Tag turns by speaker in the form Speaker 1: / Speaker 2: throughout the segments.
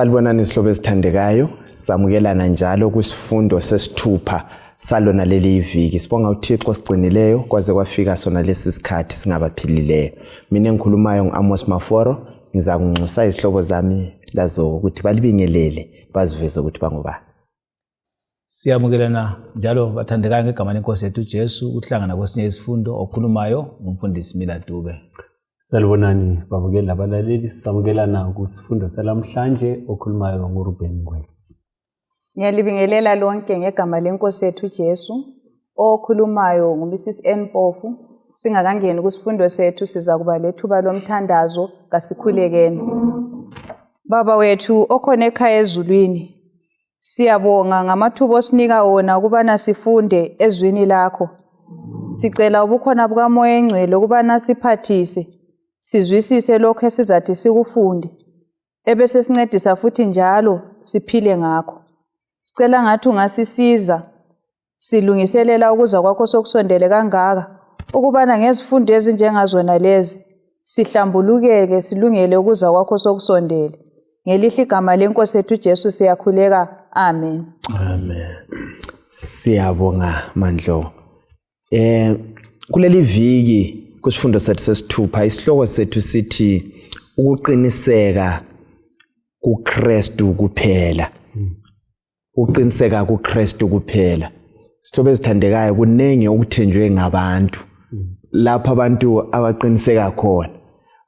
Speaker 1: Salibonani izihlobo ezithandekayo, samukelana njalo kwisifundo sesithupha salona leli iviki. Sibonga uThixo sigcinileyo kwaze kwafika sona lesi sikhathi singabaphilileyo. Mina engikhulumayo ngu-Amos Maforo, ngizakunxusa izihlobo zami lazo ukuthi balibingelele baziveze ukuthi bangobani.
Speaker 2: Siyamukelana njalo bathandekayo ngegama lenkosi yethu uJesu ukuhlangana kwesinye isifundo okhulumayo ngumfundisi Mila Dube.
Speaker 3: Salibonani babukeli labalaleli, samukelana kusifundo salamhlanje okhulumayo nguRuben Ngwenya.
Speaker 4: Ngiyalibingelela lonke ngegama lenkosi yethu uJesu. Okhulumayo nguMrs N Mpofu. Singakangeni kusifundo sethu sizakuba lethuba lomthandazo kasikhulekeni. Baba wethu okhona ekhaya ezulwini, Siyabonga ngamathuba osinika wona ukubana sifunde ezwini lakho. Sicela ubukhona bukaMoya Engcwele ukubana siphathise, sizwisise lokho esizathi sikufunde, ebesesincedisa futhi njalo siphile ngakho. Sicela ngathi ungasisiza silungiselela ukuza kwakho sokusondele kangaka ukubana ngezifundo ezinjengazona lezi sihlambulukeke silungele ukuza kwakho sokusondele ngelihle igama lenkosi yethu uJesu siyakhuleka amen
Speaker 1: amen siyabonga mandlo eh kuleli viki kusifundo sethu sesithupha isihloko sethu sithi ukuqiniseka kuKristu kuphela Ukuqiniseka kuKristu kuphela. Sihlobo ezithandekayo kunengi okuthenjwe ngabantu lapho abantu abaqiniseka khona.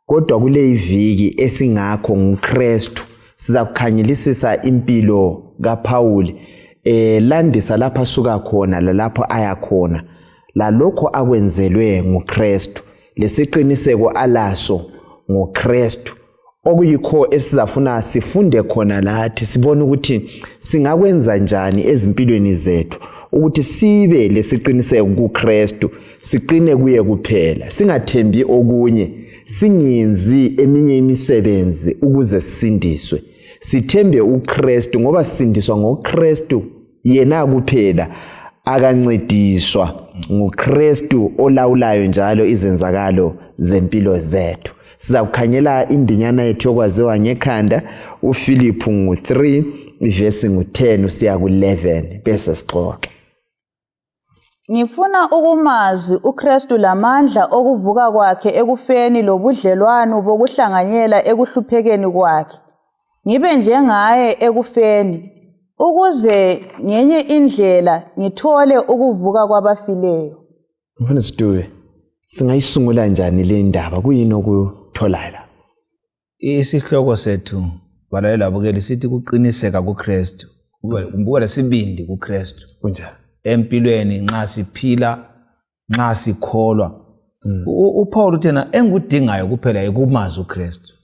Speaker 1: Kodwa kule iviki esingakho nguKristu sizakukhangelisisa impilo kaPhawuli eh landisa lapho asuka khona lalapho aya khona lalokho akwenzelwe nguKristu lesiqiniseko alaso ngoKristu okuyikho esizafuna sifunde khona lathi sibone ukuthi singakwenza njani ezimpilweni zethu ukuthi sibe lesiqiniseko kuKristu siqine kuye kuphela singathembi okunye singenzi eminye imisebenzi ukuze sisindiswe sithembe uKristu ngoba sisindiswa ngoKristu yena kuphela akancediswa nguKristu olawulayo njalo izenzakalo zempilo zethu sizakukhangela indinyana yethu yokwaziwa ngekhanda uFiliphu ngu-3 ivesi ngu-10 usiya ku-11 bese sixoxa
Speaker 4: Ngifuna ukumazi uKristu lamandla okuvuka kwakhe ekufeni lobudlelwano bokuhlanganyela ekuhluphekeni kwakhe ngibe njengaye ekufeni ukuze ngenye indlela ngithole ukuvuka kwabafileyo.
Speaker 1: Mfundisi Dube, singayisungula njani le ndaba? Kuyini okutholayo la?
Speaker 2: Isihloko sethu balaleli abukeli sithi kuqiniseka kuKristu, kuba lesibindi kuKristu.
Speaker 1: Kunjani?
Speaker 2: Empilweni nxa siphila nxa sikholwa uPaul uthena engikudingayo kuphela yikumazi uKristu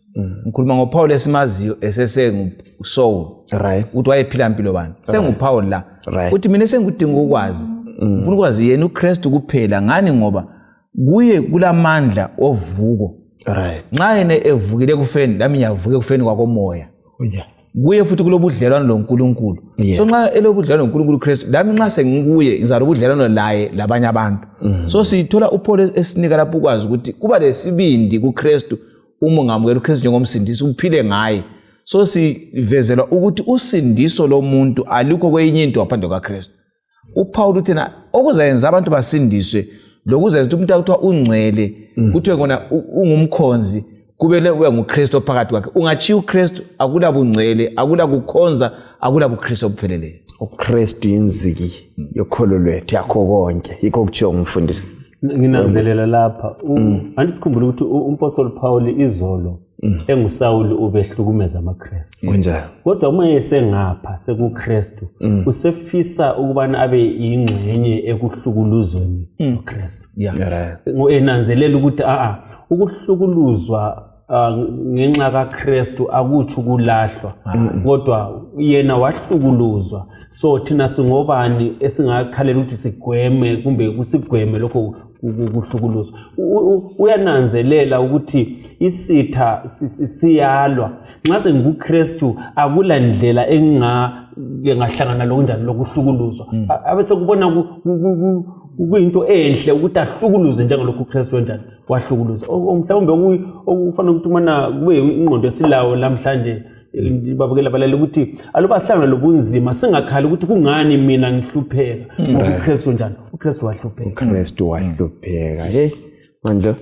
Speaker 2: ngikhuluma ngoPaul esimaziyo esesenguSaul
Speaker 1: right
Speaker 2: ukuthi wayephila mpilo bani senguPaul la
Speaker 1: Right.
Speaker 2: uthi mina esengikudinga ukwazi ngifuna ukwazi yena uKristu kuphela ngani ngoba kuye kulamandla ovuko
Speaker 1: right
Speaker 2: nxa yena evukile ekufeni lami ngiyavuka ekufeni kwakomoya
Speaker 1: yeah.
Speaker 2: Kuye futhi kulobudlelwano loNkulunkulu
Speaker 1: Yeah.
Speaker 2: So nxa elobudlelwano noNkulunkulu uKristu lami nxa sengikuye ngizala ubudlelwano laye labanye abantu so sithola uPaul esinika lapho ukwazi ukuthi kuba lesibindi kuKristu uma ungamukela uKristu njengomsindisi uphile ngaye so sivezelwa ukuthi usindiso lomuntu alukho kweyinye into ngaphandle kukaKristu uPaul uthi na okuzayenza abantu basindiswe lokuzayenza ukuthi umuntu akuthiwa ungcwele kuthiwe kona ungumkhonzi kube ube nguKristu ophakathi kwakhe ungatshiya uKristu akula bungcwele akula kukhonza akula buKristu obupheleleyo
Speaker 1: uKristu inziki yokholo lwethu yakho konke yikho kuthiwa ngumfundisi
Speaker 3: Nginanzelela lapha anti sikhumbule ukuthi umpostoli Paul izolo enguSawuli ubehlukumeza amaKristu
Speaker 1: kunjalo
Speaker 3: kodwa uma esengapha sekuKristu usefisa ukubana abe yingxenye ekuhlukuluzweni noKristu
Speaker 2: yeah.
Speaker 1: right.
Speaker 3: Enanzelela ukuthi a ukuhlukuluzwa ngenxa kaKristu akutsho ukulahlwa kodwa yena wahlukuluzwa so thina singobani esingakhalela ukuthi sigweme kumbe kusigweme lokho kuhlukuluzwa uyananzelela ukuthi isitha siyalwa nxa sengikuKristu akula ndlela engingahlangana lokunjani lokuhlukuluzwa abe sekubona kuyinto enhle ukuthi ahlukuluzwe njengalokhu uKristu enjani wahlukuluzwa mhlawumbe okufanele ukuthi umana kube ingqondo esilawo lamhlanje Babukela balele ukuthi aluba sihlangana lobunzima singakhali ukuthi kungani mina ngihlupheka, ngoba uKristu njani, uKristu wahlupheka.
Speaker 1: uKristu wahlupheka. Hey Mandlo.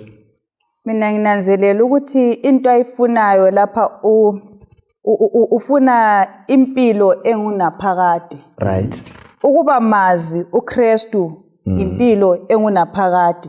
Speaker 4: Mina nginanzelela ukuthi into ayifunayo lapha ufuna impilo engunaphakade. Ukuba mazi uKristu impilo engunaphakade.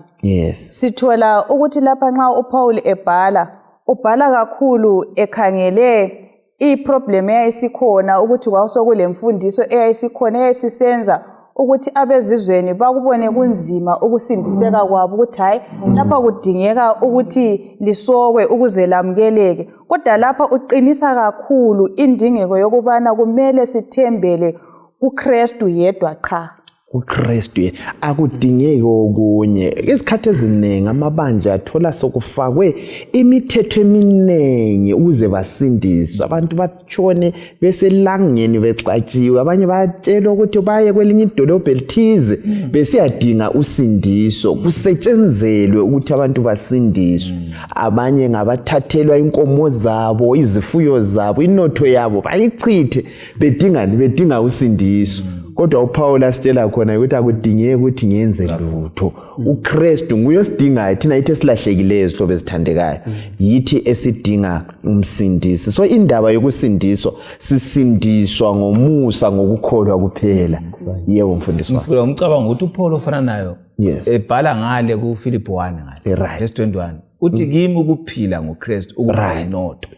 Speaker 4: Sithola ukuthi lapha nxa uPaul ebhala, ubhala kakhulu ekhangele iproblem eyayisikhona, ukuthi kwasokulemfundiso eyayisikhona eyayisisenza ukuthi abezizweni bakubone kunzima ukusindiseka kwabo, ukuthi hayi lapha kudingeka ukuthi lisokwe ukuze lamukeleke. Kodwa lapha uqinisa kakhulu indingeko yokubana kumele sithembele kuKristu yedwa qha.
Speaker 1: kuKristu akudingeki okunye. Izikhathi eziningi amabandla athola sokufakwe imithetho eminingi ukuze basindiswe. Abantu batshone beselangeni bexatshiwe, abanye bayatshelwa ukuthi baye kwelinye idolobho elithize besiyadinga usindiso, kusetshenzelwe ukuthi abantu basindiswe. Abanye ngabathathelwa inkomo zabo, izifuyo zabo, inotho yabo bayichithe bedingani, bedinga usindiso. Kodwa uPaul asitshela khona ukuthi akudingeki ukuthi ngenze lutho. uKristu nguye osidingayo, thina yithi esilahlekileyo, zihlobo ezithandekayo, yithi esidinga umsindisi. So indaba yokusindiswa, sisindiswa ngomusa ngokukholwa kuphela. Yebo mfundisi wami.
Speaker 2: Ngifika umcabango ukuthi uPaul ofana nayo ebhala ngale kuFilipi 1 ngale verse 21 uthi kimi ukuphila ngoKristu ukufa inotho.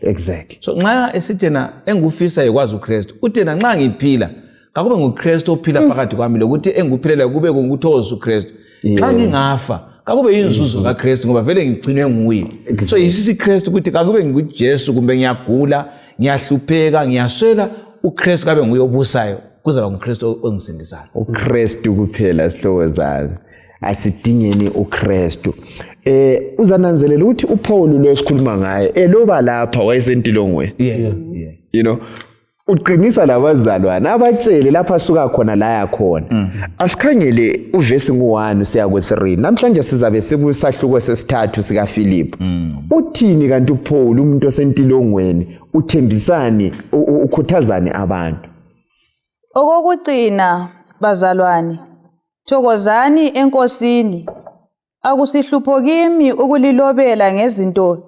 Speaker 2: So nxa esithi na engufisa yekwazi uKristu, uthi na nxa ngiphila kakube nguKristu ophila phakathi kwami, lokuthi enguphilela kube ngukuthokozisa uKristu. Nxa ngingafa kakube yinzuzo kaKristu, ngoba vele ngigcinwe nguye. So yisisi Kristu ukuthi kakube nguJesu, kumbe ngiyagula, ngiyahlupheka, ngiyaswela, uKristu kabe nguye obusayo, kuzaba nguKristu ongisindisayo.
Speaker 1: uKristu kuphela, sihlobo zami, asidingeni uKristu. Uzananzelela ukuthi uPaul lo esikhuluma ngaye eloba lapha wayesentilongweni. You know, uqinisa labazalwane abatshele lapha asuka khona laya khona. Asikhangele uvesi ngu-1 siya ku-3. Namhlanje sizabe sikusahluko sesithathu sikaFilipi. Uthini kanti uPaul, umuntu osentilongweni, uthembisani, ukhuthazani abantu?
Speaker 4: Okokugcina bazalwane, thokozani eNkosini. Akusihlupho kimi ukulilobela ngezinto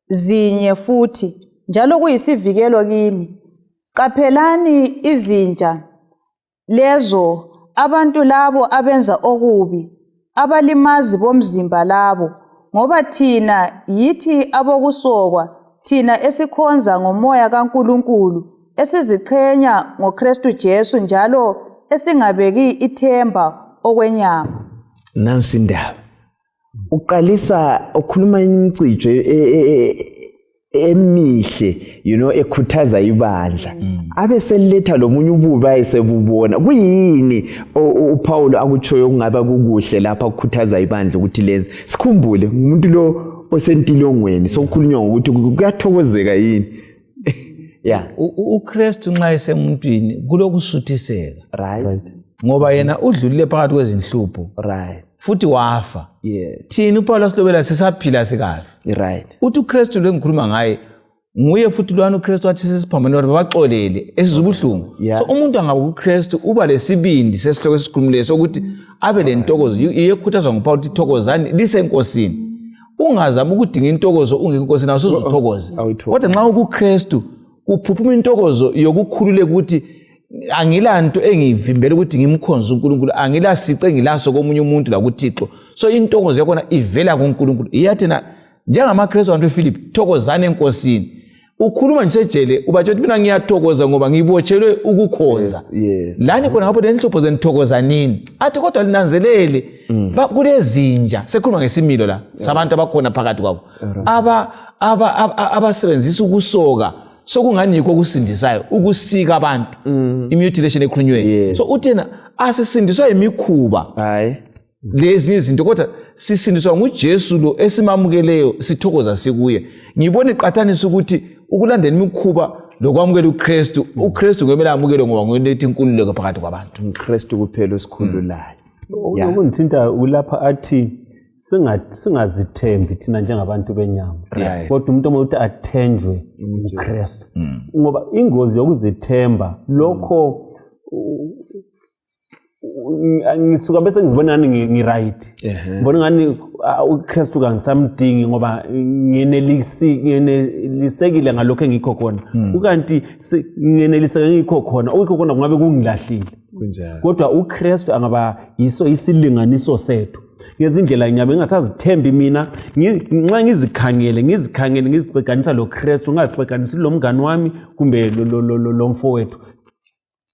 Speaker 4: zinye futhi, njalo kuyisivikelo kini. Qaphelani izinja lezo, abantu labo abenza okubi, abalimazi bomzimba labo, ngoba thina yithi abokusokwa, thina esikhonza ngomoya kaNkulunkulu, esiziqhenya ngoKristu Jesu, njalo esingabeki ithemba okwenyama.
Speaker 1: Nansi indaba. Uqalisa ukhuluma imicijo emihle, you know, ekhuthaza ibandla, abe seletha lomunye ububi ayesebubona. Kuyini uPaul akutshoyo okungaba kukuhle lapha kukhuthaza ibandla ukuthi lenze? Sikhumbule umuntu lo osentilongweni, sokukhulunywa ngokuthi kuyathokozeka yini.
Speaker 2: uKristu nxa esemuntwini kulokusuthiseka, ngoba yena udlulile phakathi kwezinhlupho, futhi wafa. Thina uPaul asilobela sisaphila sikafi. Uthi uKristu lo engikhuluma ngaye nguye futhi lwana uKristu wathi sesiphambene abantu babaxolele esizubuhlungu. So umuntu angaba kuKristu uba lesibindi sesihloko esikhulumileyo sokuthi abe lentokozo. Iyekhuthazwa nguPaul ukuthi thokozani lisenkosini. Ungazami ukudinga intokozo ungekho enkosini, awusoze uthokoze. Kodwa nxa ukuKristu kuphuphuma intokozo yokukhululeka ukuthi angilanto engivimbela ukuthi ngimkhonze uNkulunkulu, angilasici engilaso komunye umuntu lakuThixo. So intokozo yakhona ivela kuNkulunkulu. Iyathi na njengamaKristu abantu beFilipi, thokozani enkosini. Ukhuluma nje sejele ubatshela ukuthi mina ngiyathokoza ngoba ngibotshelwe ukukhonza. Lani khona ngapho lenhlupho zenithokozanini. Athi kodwa linanzelele kulezinja, sekhuluma ngesimilo la sabantu abakhona phakathi kwabo abasebenzisa ukusoka, sokungani yikho okusindisayo, ukusika abantu, imutilation ekhulunyweyo. So uthena asisindiswa imikhuba lezi izinto, kodwa sisindiswa nguJesu lo esimamukeleyo, sithokoza sikuye. Ngibona iqathanisa ukuthi ukulandela imikhuba lokwamukela uKristu, uKristu ngomele amukelwe ngoba nguye inkululeko phakathi kwabantu.
Speaker 1: uKristu kuphela osikhululayo.
Speaker 3: Okungithinta ulapha athi Singazithembi thina njengabantu benyama.
Speaker 2: Right.
Speaker 3: Kodwa umuntu okumele ukuthi athenjwe uKristu, ngoba ingozi yokuzithemba lokho ngisuka bese ngizibona ngani ngi-right, ngibona ngani uKristu kangisamdingi ngoba ngenelisekile ngalokho engikho khona, ukanti ngeneliseke ngikho khona, okuyikho khona kungabe kungilahlile.
Speaker 1: Kunjalo.
Speaker 3: Kodwa uKristu angaba yiso isilinganiso sethu ngezindlela, ngiyabe ngingasazithembi mina. Nxa ngizikhangele ngizixeganisa lo Kristu, ngingazixeganisi lo mngani wami kumbe lo mfowethu,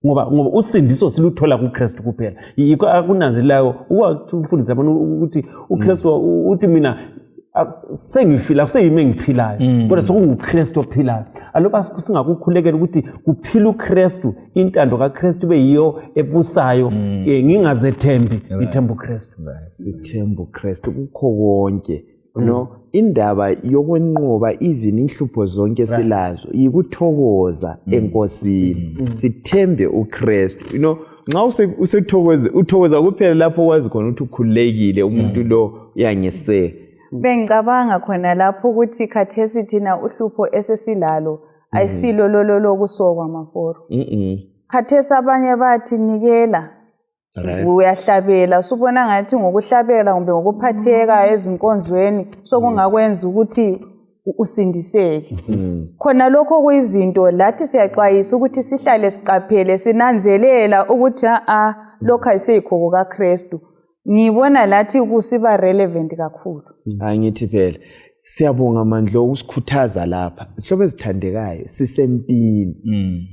Speaker 3: ngoba usindiso siluthola kuKristu kuphela. Yikho akunanzelelayo ukwafundisa abantu ukuthi uKristu uthi mina sengifila, akuseyimi engiphilayo, kodwa sokunguKristu ophilayo. Aloba singakukhulekela ukuthi kuphila uKristu, intando kaKristu ibe yiyo ebusayo, ngingazethembi, ngithemba uKristu.
Speaker 1: Sithemba uKristu kukho konke. No, indaba yokwenqoba even inhlupho zonke silazo yikuthokoza eNkosini, sithembe uKristu. Nxa usethokoze, uthokoza kuphela lapho wazi khona ukuthi ukhululekile, umuntu lo uyangeseka.
Speaker 4: Bengicabanga khona lapho ukuthi khathesi thina uhlupho esesilalo ayisilo lolo lokusokwa maforo. Khathesi abanye bathi nikela. Uyahlabela, usubona ngathi ngokuhlabela kumbe ngokuphatheka ezinkonzweni sokungakwenza ukuthi usindiseke. Khona lokho kuyizinto lathi siyaxwayisa ukuthi sihlale siqaphele, sinanzelela ukuthi a lokho ayiseyikho kukaKristu. Ngibona lathi kusiba relevant kakhulu.
Speaker 1: Angithi phela siyabonga Mandlo ukusikhuthaza lapha. Zihlobo ezithandekayo, sisempini.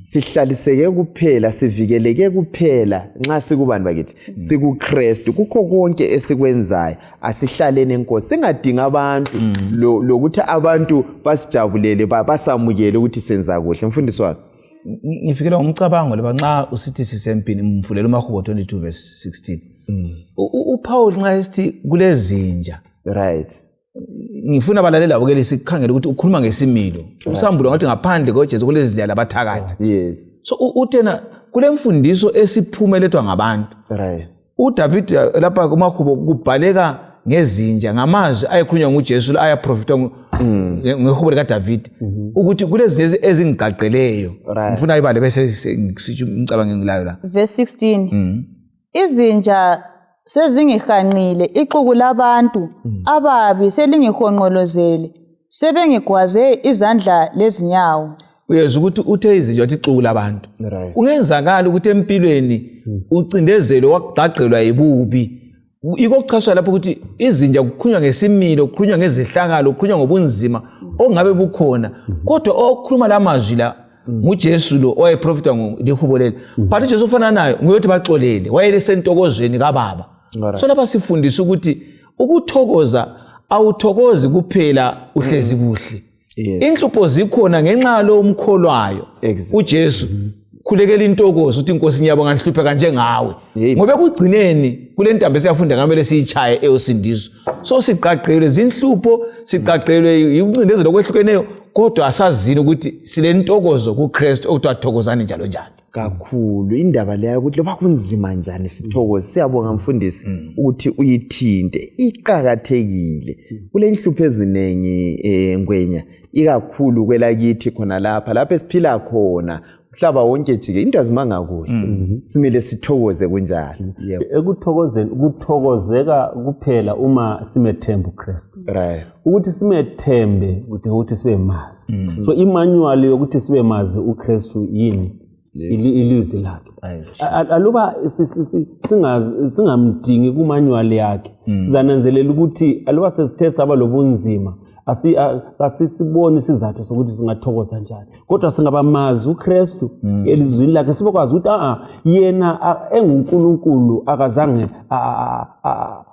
Speaker 1: Sihlaliseke kuphela, sivikeleke kuphela nxa sikubantu bakithi, sikuKristu. Kukho konke esikwenzayo, asihlaleni eNkosi. Singadingi abantu lokuthi abantu basijabulele, basamukele ukuthi senza kuhle. Mfundisi wami.
Speaker 2: Ngifikelwa ngumcabango leba nxa usithi sisempini, mvulela uMahubo 22 verse 16. UPaul nxa esithi kulezinja. Ngifuna abalaleli abukele sikhangele ukuthi ukhuluma ngesimilo. Usambulo ngathi ngaphandle koJesu kulezinja labathakathi. So uthena kulemfundiso esiphumelethwa ngabantu. uDavid lapha kuMahubo kubhaleka ngezinja, ngamazwi ayekhulunywa nguJesu ayaprofitwa ngehubo likaDavid, ukuthi kulezinja ezingigaqeleyo. Ngifuna ibale bese sisho umcabango engilayo la.
Speaker 4: Verse 16. Izinja sezingihanqile, ixuku labantu ababi selingihonqolozele, sebengigwaze izandla lezinyawo.
Speaker 2: Uyezwa ukuthi uthe izinja, wathi ixuku labantu. Kungenzakala ukuthi empilweni ucindezelwe wagqagqelwa yibubi. Yikho kuchaswa lapho ukuthi izinja kukhulunywa ngesimilo, kukhulunywa ngezehlakalo, kukhulunywa ngobunzima ongabe bukhona. Kodwa okukhuluma lamazwi la nguJesu lo owayeprofitwa ngelihubo leli. But uJesu ofana nayo nguye baxolele, wayesentokozweni kaBaba. So lapha sifundisa ukuthi ukuthokoza awuthokozi kuphela uhlezi kuhle. Inhlupho zikhona ngenxa lo umkholwayo uJesu. Khulekela intokozo uthi Nkosi ngiyabonga ngihlupheka njengawe. Ngoba ekugcineni kule ntambo esiyafunda ngamele siyichaye eyosindiso. So siqaqelwe zinhlupho, siqaqelwe ukuncindezelo okwehlukeneyo, kodwa asazini ukuthi silentokozo kuKristu okuthiwa thokozani njalo njalo.
Speaker 1: Kakhulu indaba leyo ukuthi loba kunzima njani sithokoze. Siyabonga mfundisi ukuthi uyithinte, iqakathekile. Kule inhlupho eziningi Ngwenya, ikakhulu kwelakithi khona lapha esiphila khona, umhlaba wonke jike, into azimanga kuhle. Simele sithokoze kunjalo.
Speaker 3: Ekuthokozeni, kuthokozeka kuphela uma simethemba uKristu. Ukuthi simethembe ukuthi sibe mazi. So imanual yokuthi sibe mazi uKristu yini? Ilizwi lakhe. Aluba singamdingi kumanual yakhe, sizananzelela ukuthi aluba sesithe saba lobunzima, asisiboni isizathu sokuthi singathokoza njani. Kodwa singabamazi uKristu elizwini lakhe, sibekwazi ukuthi yena enguNkulunkulu akazange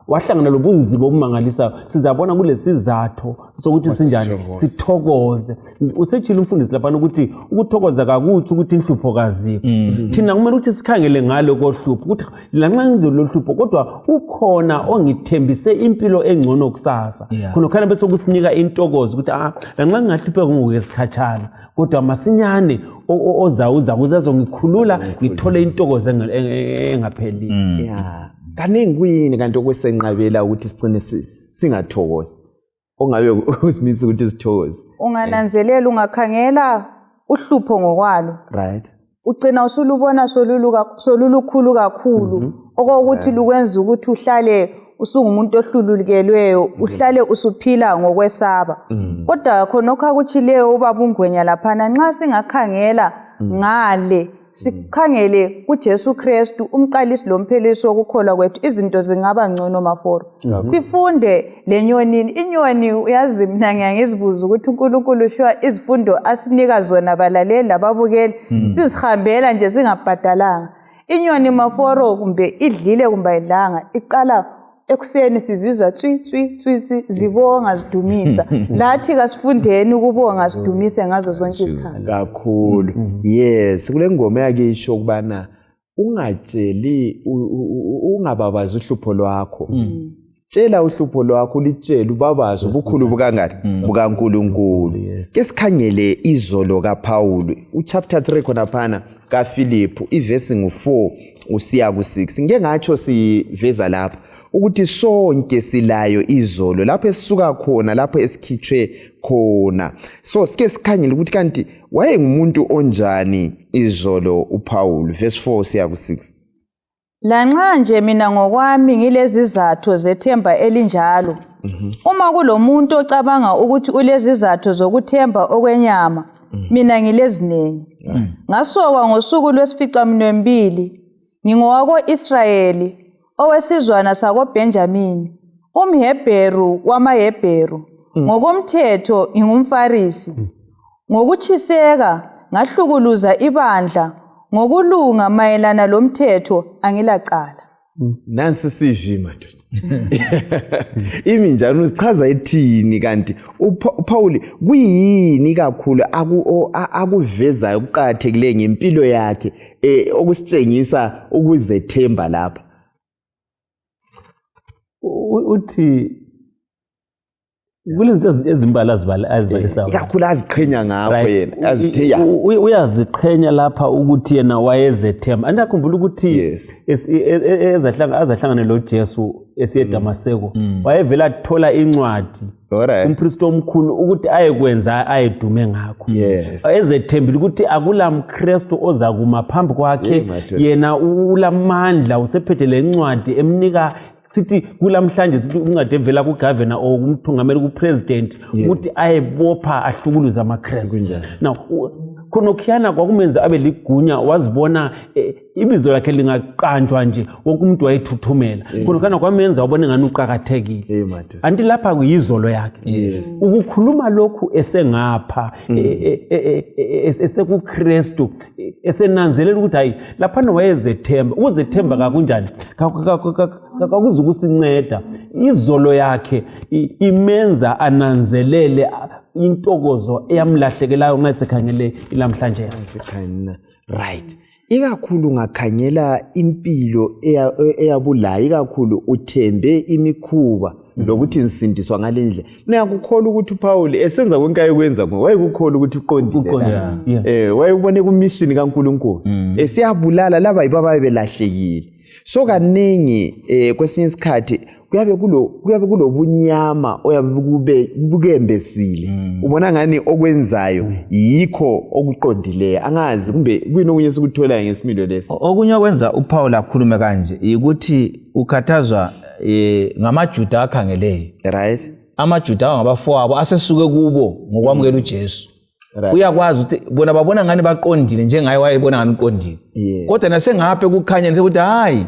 Speaker 3: wahlangana lobunzima obumangalisayo. Sizabona kulesizathu sokuthi sinjani sithokoze. Usetshilo umfundisi laphana ukuthi ukuthokoza kakutsho ukuthi inhlupho kazikho. Thina kumele ukuthi sikhangele ngalo kohlupho, ukuthi lanxa ngizohlupho kodwa ukhona ongithembise impilo engcono kusasa. Khona khona bese kusinika intokozo ukuthi lanxa ngingahlupheka ngokwesikhatshana, kodwa masinyane ozawuza kuze azongikhulula ngithole intokozo engapheliyo.
Speaker 1: Kaningi kuyini kanti okwesenqabela ukuthi sigcine singathokozi ongabe usimisa ukuthi sithokoze?
Speaker 4: Ungananzelela, ungakhangela uhlupho ngokwalo, ugcina usulubona solulukhulu kakhulu, okokuthi lukwenza ukuthi uhlale usungumuntu ohlulukelweyo, uhlale usuphila ngokwesaba. Kodwa khonokho akutshileyo ubaba uNgwenya laphana, nxa singakhangela ngale, sikhangele kuJesu Kristu, umqalisi lomphelisi wokukholwa kwethu, izinto zingaba ngcono maforo. Sifunde lenyonini. Inyoni, uyazi, mina ngiyangizibuza ukuthi uNkulunkulu shuwa izifundo asinika zona balaleli lababukeli, sizihambela nje singabhadalanga. Inyoni maforo, kumbe idlile kumbe ayidlanga, iqala ekuseni sizizwa tswi tswi tswi tswi, zibonga zidumisa. Lathi kasifundeni ukubonga sidumise ngazo zonke izikhathi.
Speaker 1: Kakhulu, yes. Kule ngoma eyake isho ukubana ungatsheli, ungababazi uhlupho lwakho, tshela uhlupho lwakho, ulitshele ubabazi ubukhulu bukangani bukaNkulunkulu. Ke sikhangele izolo kaPaul, uchapter 3 khonaphana kaFiliphu, ivesi ngu-4 usiya ku-6. Ngike ngatsho siveza lapha ukuthi sonke silayo izolo, lapho esisuka khona, lapho esikhitshwe khona. So sike sikhangele ukuthi kanti wayengumuntu onjani izolo uPaul, verse 4 siya ku-6.
Speaker 4: Lanxa nje mina ngokwami ngilezizatho zethemba elinjalo, uma kulomuntu ocabanga ukuthi ulezizatho zokuthemba okwenyama, mina ngilezinengi. Ngasokwa ngosuku lwesificaminwembili, ngingowako-Israyeli, owesizwana sakoBhenjamini, umHebheru wamaHebheru, ngokomthetho ngingumFarisi. Ngokutshiseka ngahlukuluza ibandla, ngokulunga mayelana lomthetho angilacala.
Speaker 1: Nansi CV madoda, imi njalo uzichaza ethini? Kanti uPaul kuyini kakhulu akuvezayo kuqakathekileyo ngempilo yakhe, okusitshengisa ukuzethemba lapha?
Speaker 3: Uthi kulezinto ezimbalwa azibalisayo.
Speaker 1: Ikakhulu aziqhenya ngakho yena, azitheya.
Speaker 3: Uyaziqhenya lapha ukuthi yena wayezethemba. Andakhumbula ukuthi azahlangane lo Jesu esiye eDamaseko, wayevela athola incwadi umpristi omkhulu ukuthi ayekwenza ayedume ngakho, ezethembile ukuthi akula mKristu ozakuma phambi kwakhe.
Speaker 1: Hey, madoda.
Speaker 3: Yena ulamandla, usephethe le ncwadi emnika, sithi kulamhlanje sithi incwadi evela kugovernor or kumthungameli, kupresident, ukuthi ayebopha ahlukuluze amaKristu. Now khonokhuyana kwakumenza abe ligunya, wazibona, ibizo lakhe lingaqanjwa nje wonke umuntu wayethuthumela. Khonokhuyana kwamenza wabona engani uqakathekile.
Speaker 1: Hey, madoda.
Speaker 3: Anti lapha kuyizolo yakhe ukukhuluma lokhu esengapha, esekuKristu, esenanzelela ukuthi hayi, laphana wayezethemba. Ukuzethemba kakunjani? Kakuzukusinceda. Izolo yakhe imenza ananzelele intokozo eyamlahlekelayo nxa esekhangele ilamhlanje yakhe.
Speaker 1: Khana right, ikakhulu ungakhangela impilo eyabulayo, ikakhulu uthembe imikhuba lokuthi ngisindiswa ngale ndlela. Mina ngiyakukholwa ukuthi uPaul esenza konke ayekwenza ngoba wayekukholwa ukuthi uqondile.
Speaker 3: Uqondile,
Speaker 1: la.
Speaker 3: yeah.
Speaker 1: Wayebone kumission kaNkulunkulu, esiyabulala laba yibo ababe belahlekile. So kaningi, kwesinye isikhathi kuyabe kulobunyama oyabe kube bukembesile, ubona ngani okwenzayo yikho okuqondileyo. Angazi kumbe kuyini okunye esikutholayo ngesimilo lesi.
Speaker 2: Okunye okwenza uPaul akhulume kanje yikuthi ukhathazwa ngamaJuda akhangeleyo, amaJuda angabafowabo asesuke kubo ngokwamukela uJesu. Uyakwazi ukuthi bona babona ngani baqondile, njengaye wayebona ngani uqondile, kodwa nasengapha ekukhanyeni sekuthi hayi,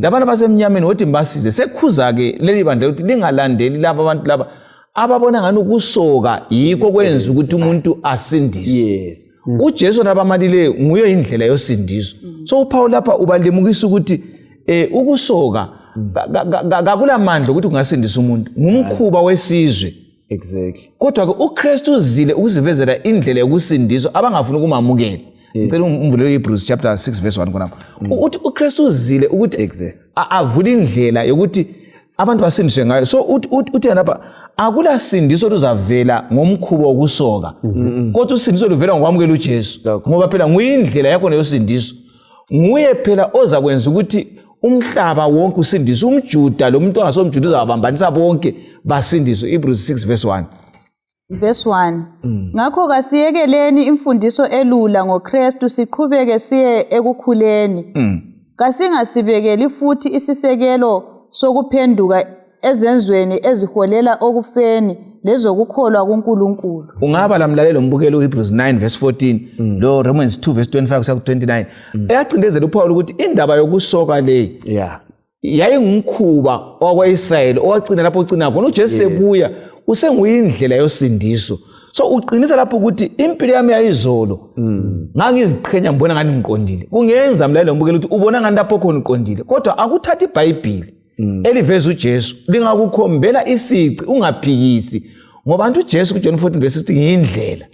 Speaker 2: labantu abasemnyameni wothi mbasize. Sekhuza-ke leli bandla ukuthi lingalandeli laba abantu laba ababona ngani ukusoka yikho kwenza ukuthi umuntu asindiswe. UJesu nabamalileyo nguye indlela yosindiso. So uPaul lapha ubalimukisa ukuthi ukusoka kakulamandla ukuthi kungasindisa umuntu, ngumkhuba wesizwe. Kodwa-ke uKristu uzile ukusivezela indlela yokusindiswa abangafuni ukumamukela. Ngicela umvulele Hebrews chapter 6 verse 1 khonapho, uthi uKristu uzile ukuthi avule indlela yokuthi abantu basindiswe ngayo. So uthi yena lapha akula sindiso oluzavela ngomkhuba wokusoka, kodwa usindiso luvela ngokwamukela uJesu,
Speaker 1: Lokho.
Speaker 2: ngoba phela nguyindlela yakhona yosindiso. Nguye phela ozakwenza ukuthi Umhlaba wonke usindiswe, umJuda lo muntu ongasomJuda uzababambanisa bonke basindiswe. Hebrews 6 verse 1.
Speaker 4: Verse 1. Ngakho kasiyekeleni imfundiso elula ngoKristu, siqhubeke siye ekukhuleni. Kasingasibekeli futhi isisekelo sokuphenduka ezenzweni eziholela okufeni lezokukholwa kuNkulunkulu.
Speaker 2: Ungaba lamlalelo mbukelo uHebrews 9 verse 14 lo Romans 2 verse 25 kusiya ku 29, eyacindezela uPaul ukuthi indaba yokusoka le yayingumkhuba wakwa-Israyeli owagcina lapho ugcina khona. UJesu sebuya usenguyindlela yosindiso. So uqinisa lapho ukuthi impilo yami yayizolo ngangiziqhenya, ngibona ngani ngiqondile. Kungenza mlalelo mbukelo ukuthi ubona ngani lapho khona uqondile, kodwa akuthatha iBhayibhili eliveza uJesu lingakukhombela isici, ungaphikisi, ngoba anti uJesu kuJohn 14 verse 16 ngiyindlela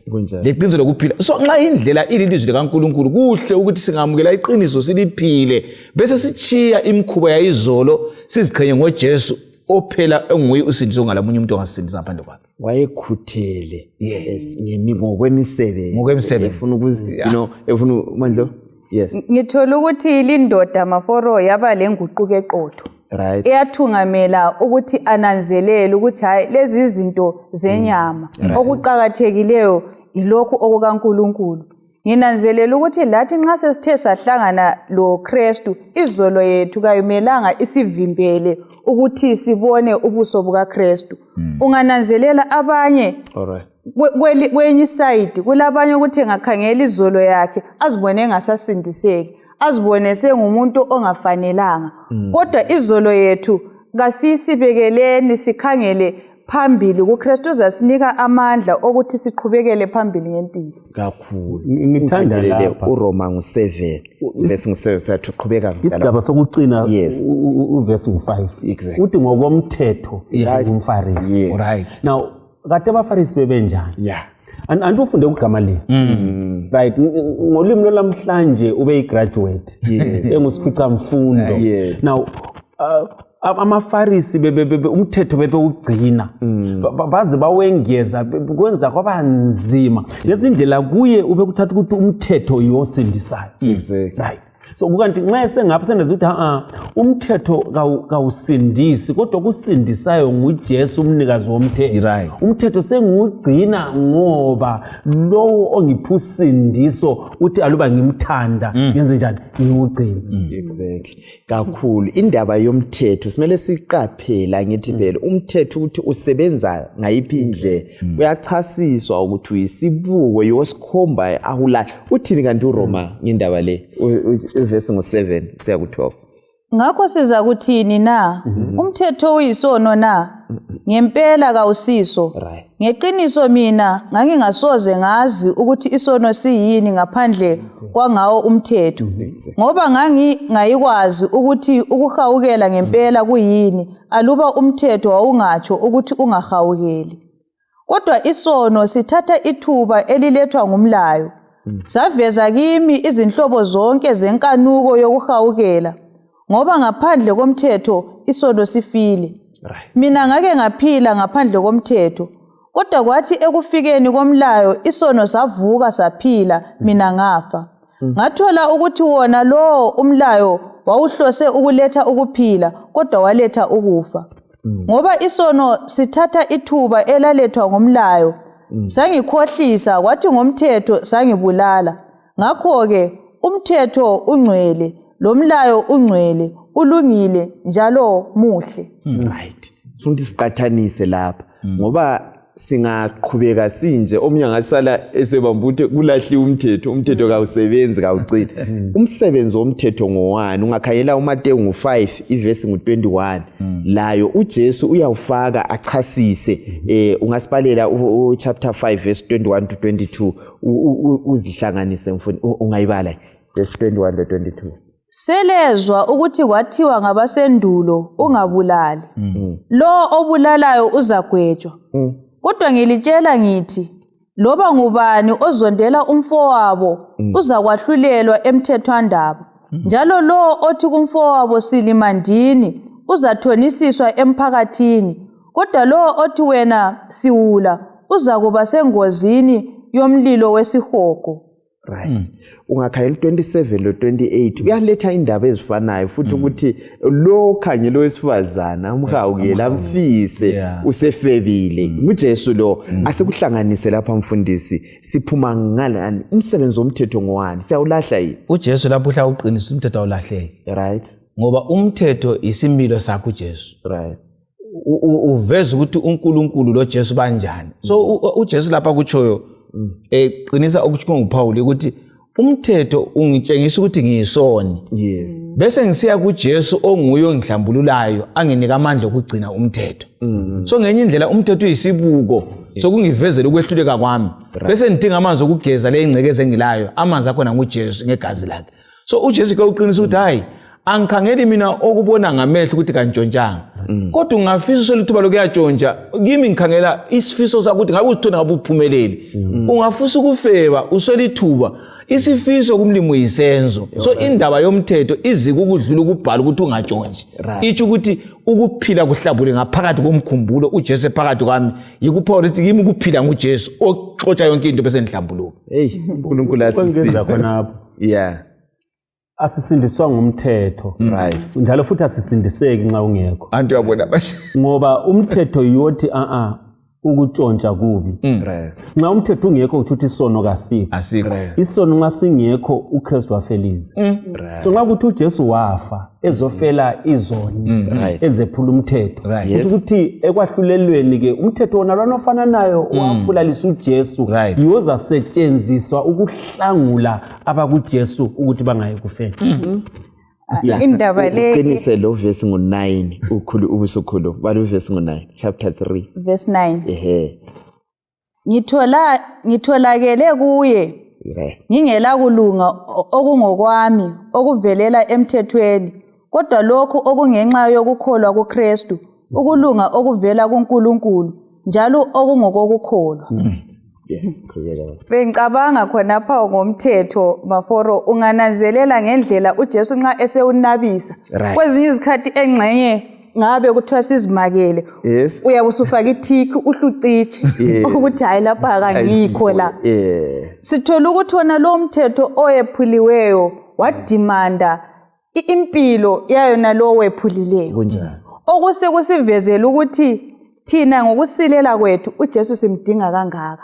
Speaker 2: leqiniso lokuphila. So nxa indlela ililizwi likaNkulunkulu, kuhle ukuthi singamukela iqiniso siliphile, bese sitshiya imikhuba yayizolo, siziqhenye ngoJesu ophela enguye usindiso, ngalamunye umuntu ongasisindisa ngaphandle kwakhe.
Speaker 1: Wayekhuthele ngokwemisebenzi.
Speaker 2: Ngokwemisebenzi.
Speaker 1: Efuna ukuzi efuna mandlo, yes.
Speaker 4: Ngithola ukuthi lindoda maforo yaba lenguquko eqotho eyathungamela ukuthi ananzelele ukuthi hayi, lezi izinto zenyama, okuqakathekileyo yilokhu okukaNkulunkulu. Nginanzelela ukuthi lathi nxa sesithe sahlangana lo Kristu, izolo yethu kayimelanga isivimbele ukuthi sibone ubuso bukaKristu. Ungananzelela abanye
Speaker 1: All right.
Speaker 4: Kwenye isayidi kulabanye ukuthi engakhangela izolo yakhe azibone engasasindiseki, azibone sengumuntu ongafanelanga, kodwa izolo yethu kasisibekeleni, sikhangele phambili kuKristu, uzasinika amandla okuthi siqhubekele phambili ngempilo.
Speaker 1: Kakhulu.
Speaker 3: Ngithanda
Speaker 1: Ungibhalele
Speaker 3: lapha.
Speaker 1: uRoma ngu-7 verse ngu-7, sathi qhubeka mdala.
Speaker 3: Isigaba sokucina, uvesi ngu-5, uthi ngokomthetho ngumFarisi. Now kade abaFarisi bebenjani? Anti ufunde kuGamaliel, right? Ngolimi lwalamhlanje ube yi-graduate, engusikhwicamfundo. Now amaFarisi umthetho bebewugcina, baze bawengeza, kwenza kwaba nzima ngezindlela kuye ubekuthatha ukuthi umthetho yiwosindisayo. Right, so kukanti nxa esengapha seneza ukuthi ha, umthetho kawusindisi, kodwa kusindisayo nguJesu, umnikazi womthetho. Umthetho sengiwugcina ngoba lowo ongipha usindiso uthi aluba ngimthanda ngenze njani, ngiwugcine.
Speaker 1: Exactly, kakhulu. Indaba yomthetho simele siqaphela, ngithi phela umthetho ukuthi usebenza ngayiphi indlela, uyachasiswa ukuthi uyisibuko, yosikhomba ahulahla. Uthini kanti uRoma ngendaba le? Ivesi ngo-7 siya ku-12.
Speaker 4: Ngakho siza kuthini na? Umthetho uyisono na? Ngempela kawusiso. Ngeqiniso mina ngangingasoze ngazi ukuthi isono siyini ngaphandle kwangawo umthetho, ngoba ngangingayikwazi ukuthi ukuhawukela ngempela kuyini aluba umthetho wawungatsho ukuthi ungahawukeli. Kodwa isono sithatha ithuba elilethwa ngumlayo, saveza kimi izinhlobo zonke zenkanuko yokuhawukela, ngoba ngaphandle komthetho isono sifile. Mina ngake ngaphila ngaphandle komthetho, kodwa kwathi ekufikeni komlayo isono savuka saphila, mina ngafa. Ngathola ukuthi wona lowo umlayo wawuhlose ukuletha ukuphila, kodwa waletha ukufa, ngoba isono sithatha ithuba elalethwa ngumlayo, sangikhohlisa, kwathi ngomthetho sangibulala. Ngakho-ke umthetho ungcwele, lo mlayo ungcwele, ulungile njalo muhle.
Speaker 1: Right, sifuna ukuthi siqathanise lapha, ngoba singaqhubeka sinje omunye angasala esebamba ukuthi kulahliwe umthetho, umthetho kawusebenzi, kawucini. Umsebenzi womthetho ngowani? Ungakhangela uMateyu ngu-5 ivesi ngu-21, layo uJesu uyawufaka achasise. Ungasibalela u-chapter 5 verse 21 to 22, uzihlanganise mfundi. Ungayibala verse 21 to 22.
Speaker 4: Selezwa ukuthi kwathiwa ngabasendulo, ungabulali, lo obulalayo uzagwetshwa. Kodwa ngilitshela ngithi loba ngubani ozondela umfowabo uzakwahlulelwa emthethwandaba, njalo lo othi kumfowabo, silimandini, uzathonisiswa emphakathini. Kodwa lo othi, wena siwula, uzakuba sengozini yomlilo wesihogo.
Speaker 1: Right. Ungakhangela 27 lo 28 uyaletha indaba ezifanayo futhi ukuthi lo khangela owesifazana amhawukele amfise usefebile. NguJesu lo. Asikuhlanganise lapha mfundisi, siphuma ngalani? Umsebenzi womthetho ngowani? Siyawulahla yini?
Speaker 2: UJesu lapho uhla uqinisa umthetho awulahleki.
Speaker 1: Right.
Speaker 2: Ngoba umthetho isimilo sakho uJesu.
Speaker 1: Right.
Speaker 2: Uveza ukuthi uNkulunkulu lo Jesu banjani. So uJesu lapha kutshoyo eqinisa okutshiwo nguPaul ukuthi umthetho ungitshengisa ukuthi ngiyisoni.
Speaker 1: Yes.
Speaker 2: Bese ngisiya kuJesu onguye ongihlambululayo anginika amandla okugcina umthetho. So ngenye indlela umthetho uyisibuko sokungivezela ukwehluleka kwami. Bese ngidinga amanzi okugeza le ingcekeza engilayo, amanzi akhona nguJesu ngegazi lakhe. So uJesu ke uqinisa ukuthi hayi, angikhangeli mina okubona ngamehlo ukuthi kantshontshanga. Kodwa ungafisa uswele ithuba lokuyatshontsha, kimi ngikhangela isifiso sakho ukuthi ngabe uzithole ngabe uphumeleli. Ungafisa ukufeba uswele ithuba, isifiso kumlimi uyisenzo. So indaba yomthetho izike ukudlula ukubhala ukuthi ungatshontshi. Itsho ukuthi ukuphila kuhlabule ngaphakathi komkhumbulo, uJesu ephakathi kwami. Yikuphawu ukuthi kimi ukuphila nguJesu oxotsha yonke into bese ngihlambuluka.
Speaker 1: Hey, uNkulunkulu asisize.
Speaker 3: Kwengeza khonapho. Asisindiswa ngumthetho.
Speaker 1: Right.
Speaker 3: Njalo futhi asisindiseki nxa ungekho.
Speaker 2: Antu uyabona manje.
Speaker 3: Ngoba umthetho yothi ukutshontsha kubi.
Speaker 1: Right.
Speaker 3: Nxa umthetho ungekho uthi ukuthi isono kasikho.
Speaker 2: Asikho.
Speaker 3: Isono nxa singekho uKristu wafelize.
Speaker 1: Right.
Speaker 3: So nxa kuthi uJesu wafa ezofela izoni
Speaker 1: Right.
Speaker 3: ezephula umthetho.
Speaker 2: Right.
Speaker 3: Kuthi ukuthi ekwahlulelweni ke umthetho wona lwana ofananayo wabulalisa uJesu.
Speaker 2: Right.
Speaker 3: Yozasetshenziswa ukuhlangula abakuJesu ukuthi bangayi kufeni.
Speaker 4: Indaba le
Speaker 1: Uqinise lo verse ngo9 ukhulu ubusukhulu. Bala verse ngo9 chapter 3.
Speaker 4: Verse 9.
Speaker 1: Ehe.
Speaker 4: Ngitholakele kuye.
Speaker 1: Right.
Speaker 4: Ngingela kulunga okungokwami okuvelela emthethweni, kodwa lokhu okungenxa yokukholwa kuKristu, ukulunga okuvela kuNkulunkulu njalo okungokokukholwa.
Speaker 1: Yes, qhubeka.
Speaker 4: Bengicabanga khonapha ngomthetho Maforo, ungananzelela ngendlela uJesu nxa esewunabisa.
Speaker 1: Right.
Speaker 4: Kwezinye izikhathi engxenye ngabe kuthiwa sizimakele.
Speaker 1: Yes.
Speaker 4: Uyabe usufaka ithiki uhlucitshe ukuthi hayi lapha akangikho la. Sithola ukuthi wona lo mthetho oyephuliweyo wadimanda impilo yayona lo wephulileyo.
Speaker 1: Kunjani?
Speaker 4: Okusekusivezela ukuthi thina ngokusilela kwethu uJesu simdinga kangaka.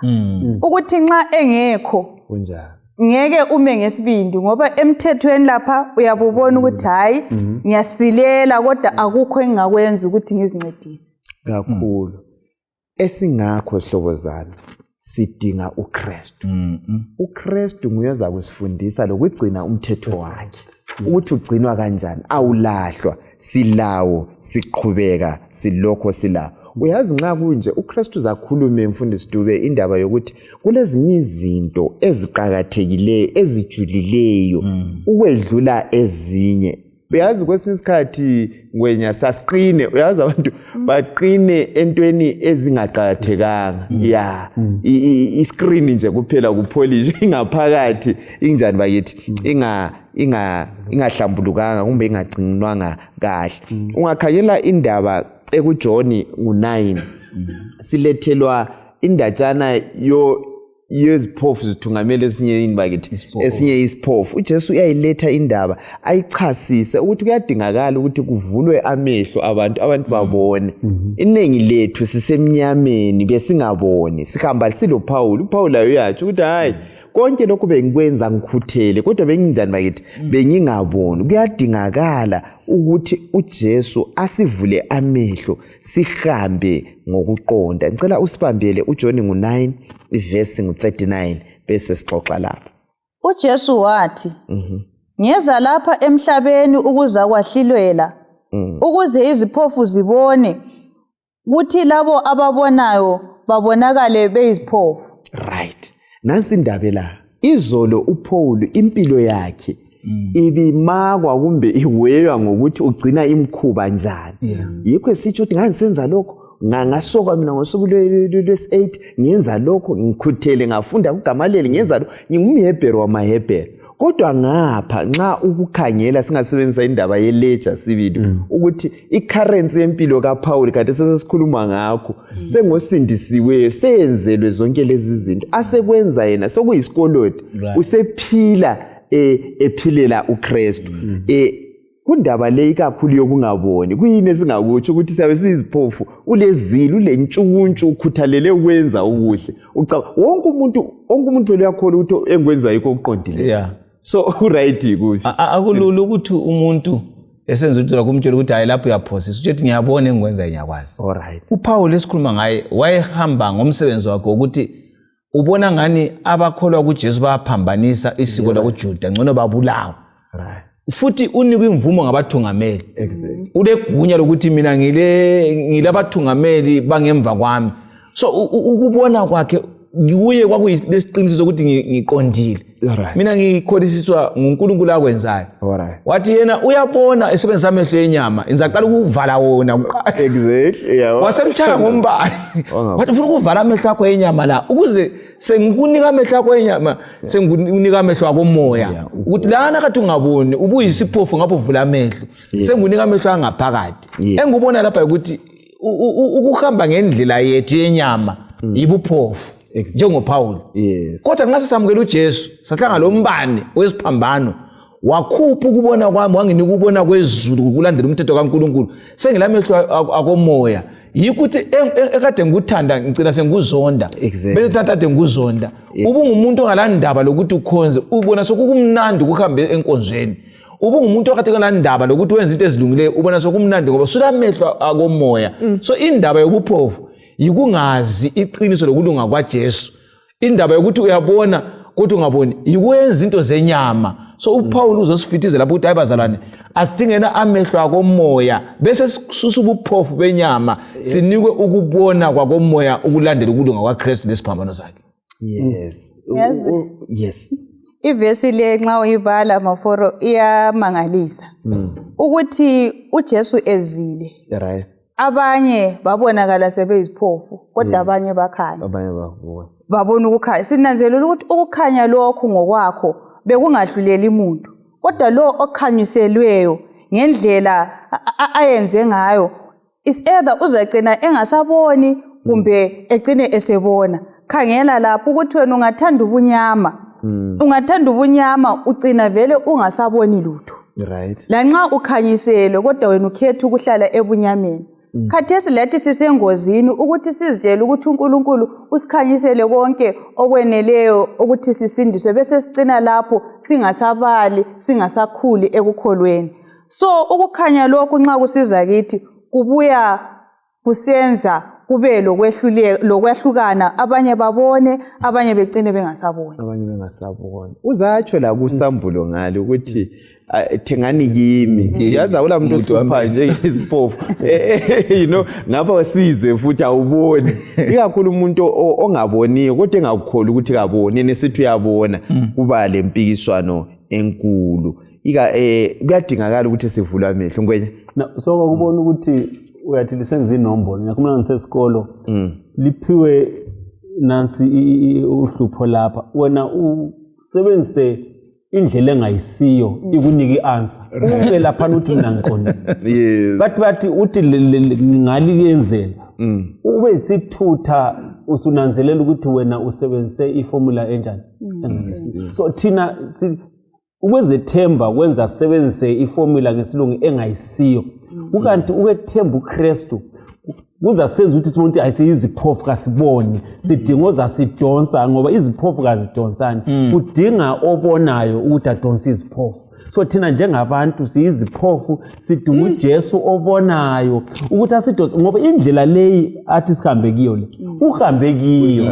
Speaker 4: Ukuthi nxa engekho
Speaker 1: kunjani?
Speaker 4: Ngeke ume ngesibindi ngoba emthethweni lapha uyabubona ukuthi hayi ngiyasilela kodwa akukho engingakwenza ukuthi ngizincedise.
Speaker 1: Kakhulu. Esingakho sihlobo zami sidinga uKristu. uKristu nguye oza kusifundisa lokugcina umthetho wakhe. Ukuthi ugcinwa kanjani, awulahlwa, silawo, siqhubeka, silokho silawo. Uyazi nxa kunje uKristu uzakhulume mfundisi Dube indaba yokuthi kulezinye izinto eziqakathekileyo ezijulileyo ukwedlula ezinye. Uyazi kwesinye isikhathi ngwenya sasiqine, uyazi abantu baqine entweni ezingaqakathekanga. Ya, i-screen nje kuphela kupolish ingaphakathi injani bakithi ingahlambulukanga kumbe ingagcinwanga kahle. Ungakhangela indaba ekuJohn ngo9 silethelwa indatshana yeziphofu zithungamela esinye yini bakithi esinye isiphofu. uJesu uyayiletha indaba ayichasise ukuthi kuyadingakala ukuthi kuvulwe amehlo abantu babone. Iningi lethu sisemnyameni besingaboni, sihamba siloPaul. uPaul uyatsho ukuthi hayi konke lokhu bengikwenza ngikhuthele kodwa benginjani bakithi bengingaboni. Kuyadingakala ukuthi uJesu asivule amehlo sihambe ngokuqonda. Ngicela usibambele uJohn ngo9 ivesi ngo39 bese sixoxa lapha.
Speaker 4: uJesu wathi ngeza lapha emhlabeni ukuza kwahlilwela ukuze iziphofu zibone, kuthi labo ababonayo babonakale beyiziphofu.
Speaker 1: Right. Nansi indaba la. Izolo uPaul impilo yakhe ibimakwa kumbe iweywa ngokuthi ugcina imkhuba njani. Yikho esitsho ukuthi ngangisenza lokho, ngasoka mina ngosuku lwesi-8 ngenza lokho, ngikhuthele ngafunda kuGamaleli ngenza lokho, ngingumHebheru wamaHebheru. Kodwa ngapha nxa ukukhangela singasebenzisa indaba yeleja sibili ukuthi i-currency yempilo kaPaul kade sesesikhuluma ngakho sengosindisiweyo, seyenzelwe zonke lezi zinto asekwenza yena sokuyisikolodi, usephila ephilela uKristu. Kundaba le ikakhulu yokungaboni, kuyini esingakutsho ukuthi siyabe siyiziphofu, ulezilo, ulentshukuntshu, ukhuthalele ukwenza okuhle, wonke umuntu phela uyakholwa ukuthi engikwenza yikho okuqondileyo. So uright yikuthi
Speaker 2: akulula ukuthi umuntu esenza ukuthi kumtshela ukuthi hayi lapho uyaphosisa, utsho ukuthi ngiyabona engikwenza ngiyakwazi.
Speaker 1: Alright.
Speaker 2: UPaul esikhuluma ngaye wayehamba ngomsebenzi wakhe ukuthi ubona ngani abakholwa kuJesu bayaphambanisa isiko lakuJuda, ngcono babulawa. Futhi unikwe imvumo ngabathungameli. Ulegunya lokuthi mina ngilabathungameli bangemva kwami. So ukubona kwakhe kuye kwakuyilesiqiniso sokuthi ngiqondile. Mina ngikholisiswa nguNkulunkulu akwenzayo. Wathi yena uyabona esebenzisa amehlo enyama, ngizaqala ukuvala wona kuqala. Wasemtshaya ngombane. Wathi ufuna ukuvala amehlo akho enyama la ukuze sengikunika amehlo akho enyama, sengikunika amehlo akomoya. Ukuthi lana kade ungaboni ubuyisiphofu ngapho uvula amehlo. Sengikunika amehlo angaphakathi. Engikubona lapha ukuthi ukuhamba ngendlela yethu yenyama yibuphofu njengoPaul. Kodwa nxa sesamukela uJesu sahlanga lombane wesiphambano, wakhupha ukubona kwami, wanginika ukubona kwezulu ngokulandela umthetho kaNkulunkulu, sengilamehlo akomoya. Yikho ukuthi ekade ngikuthanda ngicina sengikuzonda, bese thatha kade ngikuzonda. Ubungumuntu ongalandaba lokuthi ukhonze, ubona sokukumnandi ukuhamba enkonzweni. Ubungumuntu okade engalandaba lokuthi wenze into ezilungileyo, ubona sokumnandi ngoba sulamehlo akomoya. So indaba yobuphofu yikungazi iqiniso lokulunga kwaJesu. Indaba yokuthi uyabona kodwa ungaboni yikwenza into zenyama. So uPaul uzosifithiza lapho ukuthi hayi bazalwane, asidingena amehlo akomoya bese sisusa ubuphofu benyama, sinikwe ukubona kwakomoya ukulandela ukulunga kwaKristu lesiphambano sakhe.
Speaker 1: Yes. Yes.
Speaker 4: Ivesi le nxa uyibala Maforo iyamangalisa ukuthi uJesu ezile.
Speaker 1: Right.
Speaker 4: Abanye babonakala sebeyiziphofu kodwa abanye bakhanya.
Speaker 1: Abanye babona.
Speaker 4: Babona ukukhanya. Sinanzelela ukuthi ukukhanya lokhu ngokwakho bekungadluleli umuntu. Kodwa lo okhanyiselweyo ngendlela ayenze ngayo is either uzagcina engasaboni kumbe egcine esebona. Khangela lapho ukuthi wena ungathanda ubunyama. Ungathanda ubunyama ugcina vele ungasaboni lutho.
Speaker 1: Right.
Speaker 4: Lanxa ukhanyiselwe kodwa wena ukhetha ukuhlala ebunyameni. Khathesi lathi sisengozini ukuthi sizitshele ukuthi uNkulunkulu usikhanyisele konke okweneleyo ukuthi sisindiswe, bese sicina lapho singasabali, singasakhuli ekukholweni. So ukukhanya lokhu nxa kusiza kithi kubuya kusenza kube lokwehlukana, abanye babone, abanye becine bengasaboni.
Speaker 1: Abanye bengasaboni. Uzatsho la kusambulo ngale ukuthi thengani kimi. Yazi awula muntu ohlupha njengesiphofu. You know, ngapha size futhi awuboni. Ikakhulu umuntu ongaboniyo kodwa engakukholi ukuthi kaboni, yena esithi uyabona, kuba lempikiswano enkulu. Kuyadingakala ukuthi sivule amehlo Ngwenya.
Speaker 3: So kwakubona ukuthi uyathi lisenza inombolo. Ngiyakhumbula ngisesikolo liphiwe nansi uhlupho lapha, wena usebenzise indlela engayisiyo ikunika i-answer, ube laphana uthi mina ngiqondile. Bathi uthi ngaliyenzela ube isithutha, usunanzelela ukuthi wena usebenzise iformula enjani. So thina ukwezethemba kwenza sebenzise iformula ngesilungu engayisiyo. Kukanti ukwethemba uKristu kuzasenza ukuthi sibone ukuthi ayisiyiziphofu, kasiboni, sidinga ozasidonsa, ngoba iziphofu kazidonsani. Kudinga obonayo ukuthi adonse iziphofu. So thina njengabantu siyiziphofu, sidinga uJesu obonayo ukuthi asidonse, ngoba indlela leyi athi sihambe kiyo le uhambe kiyo.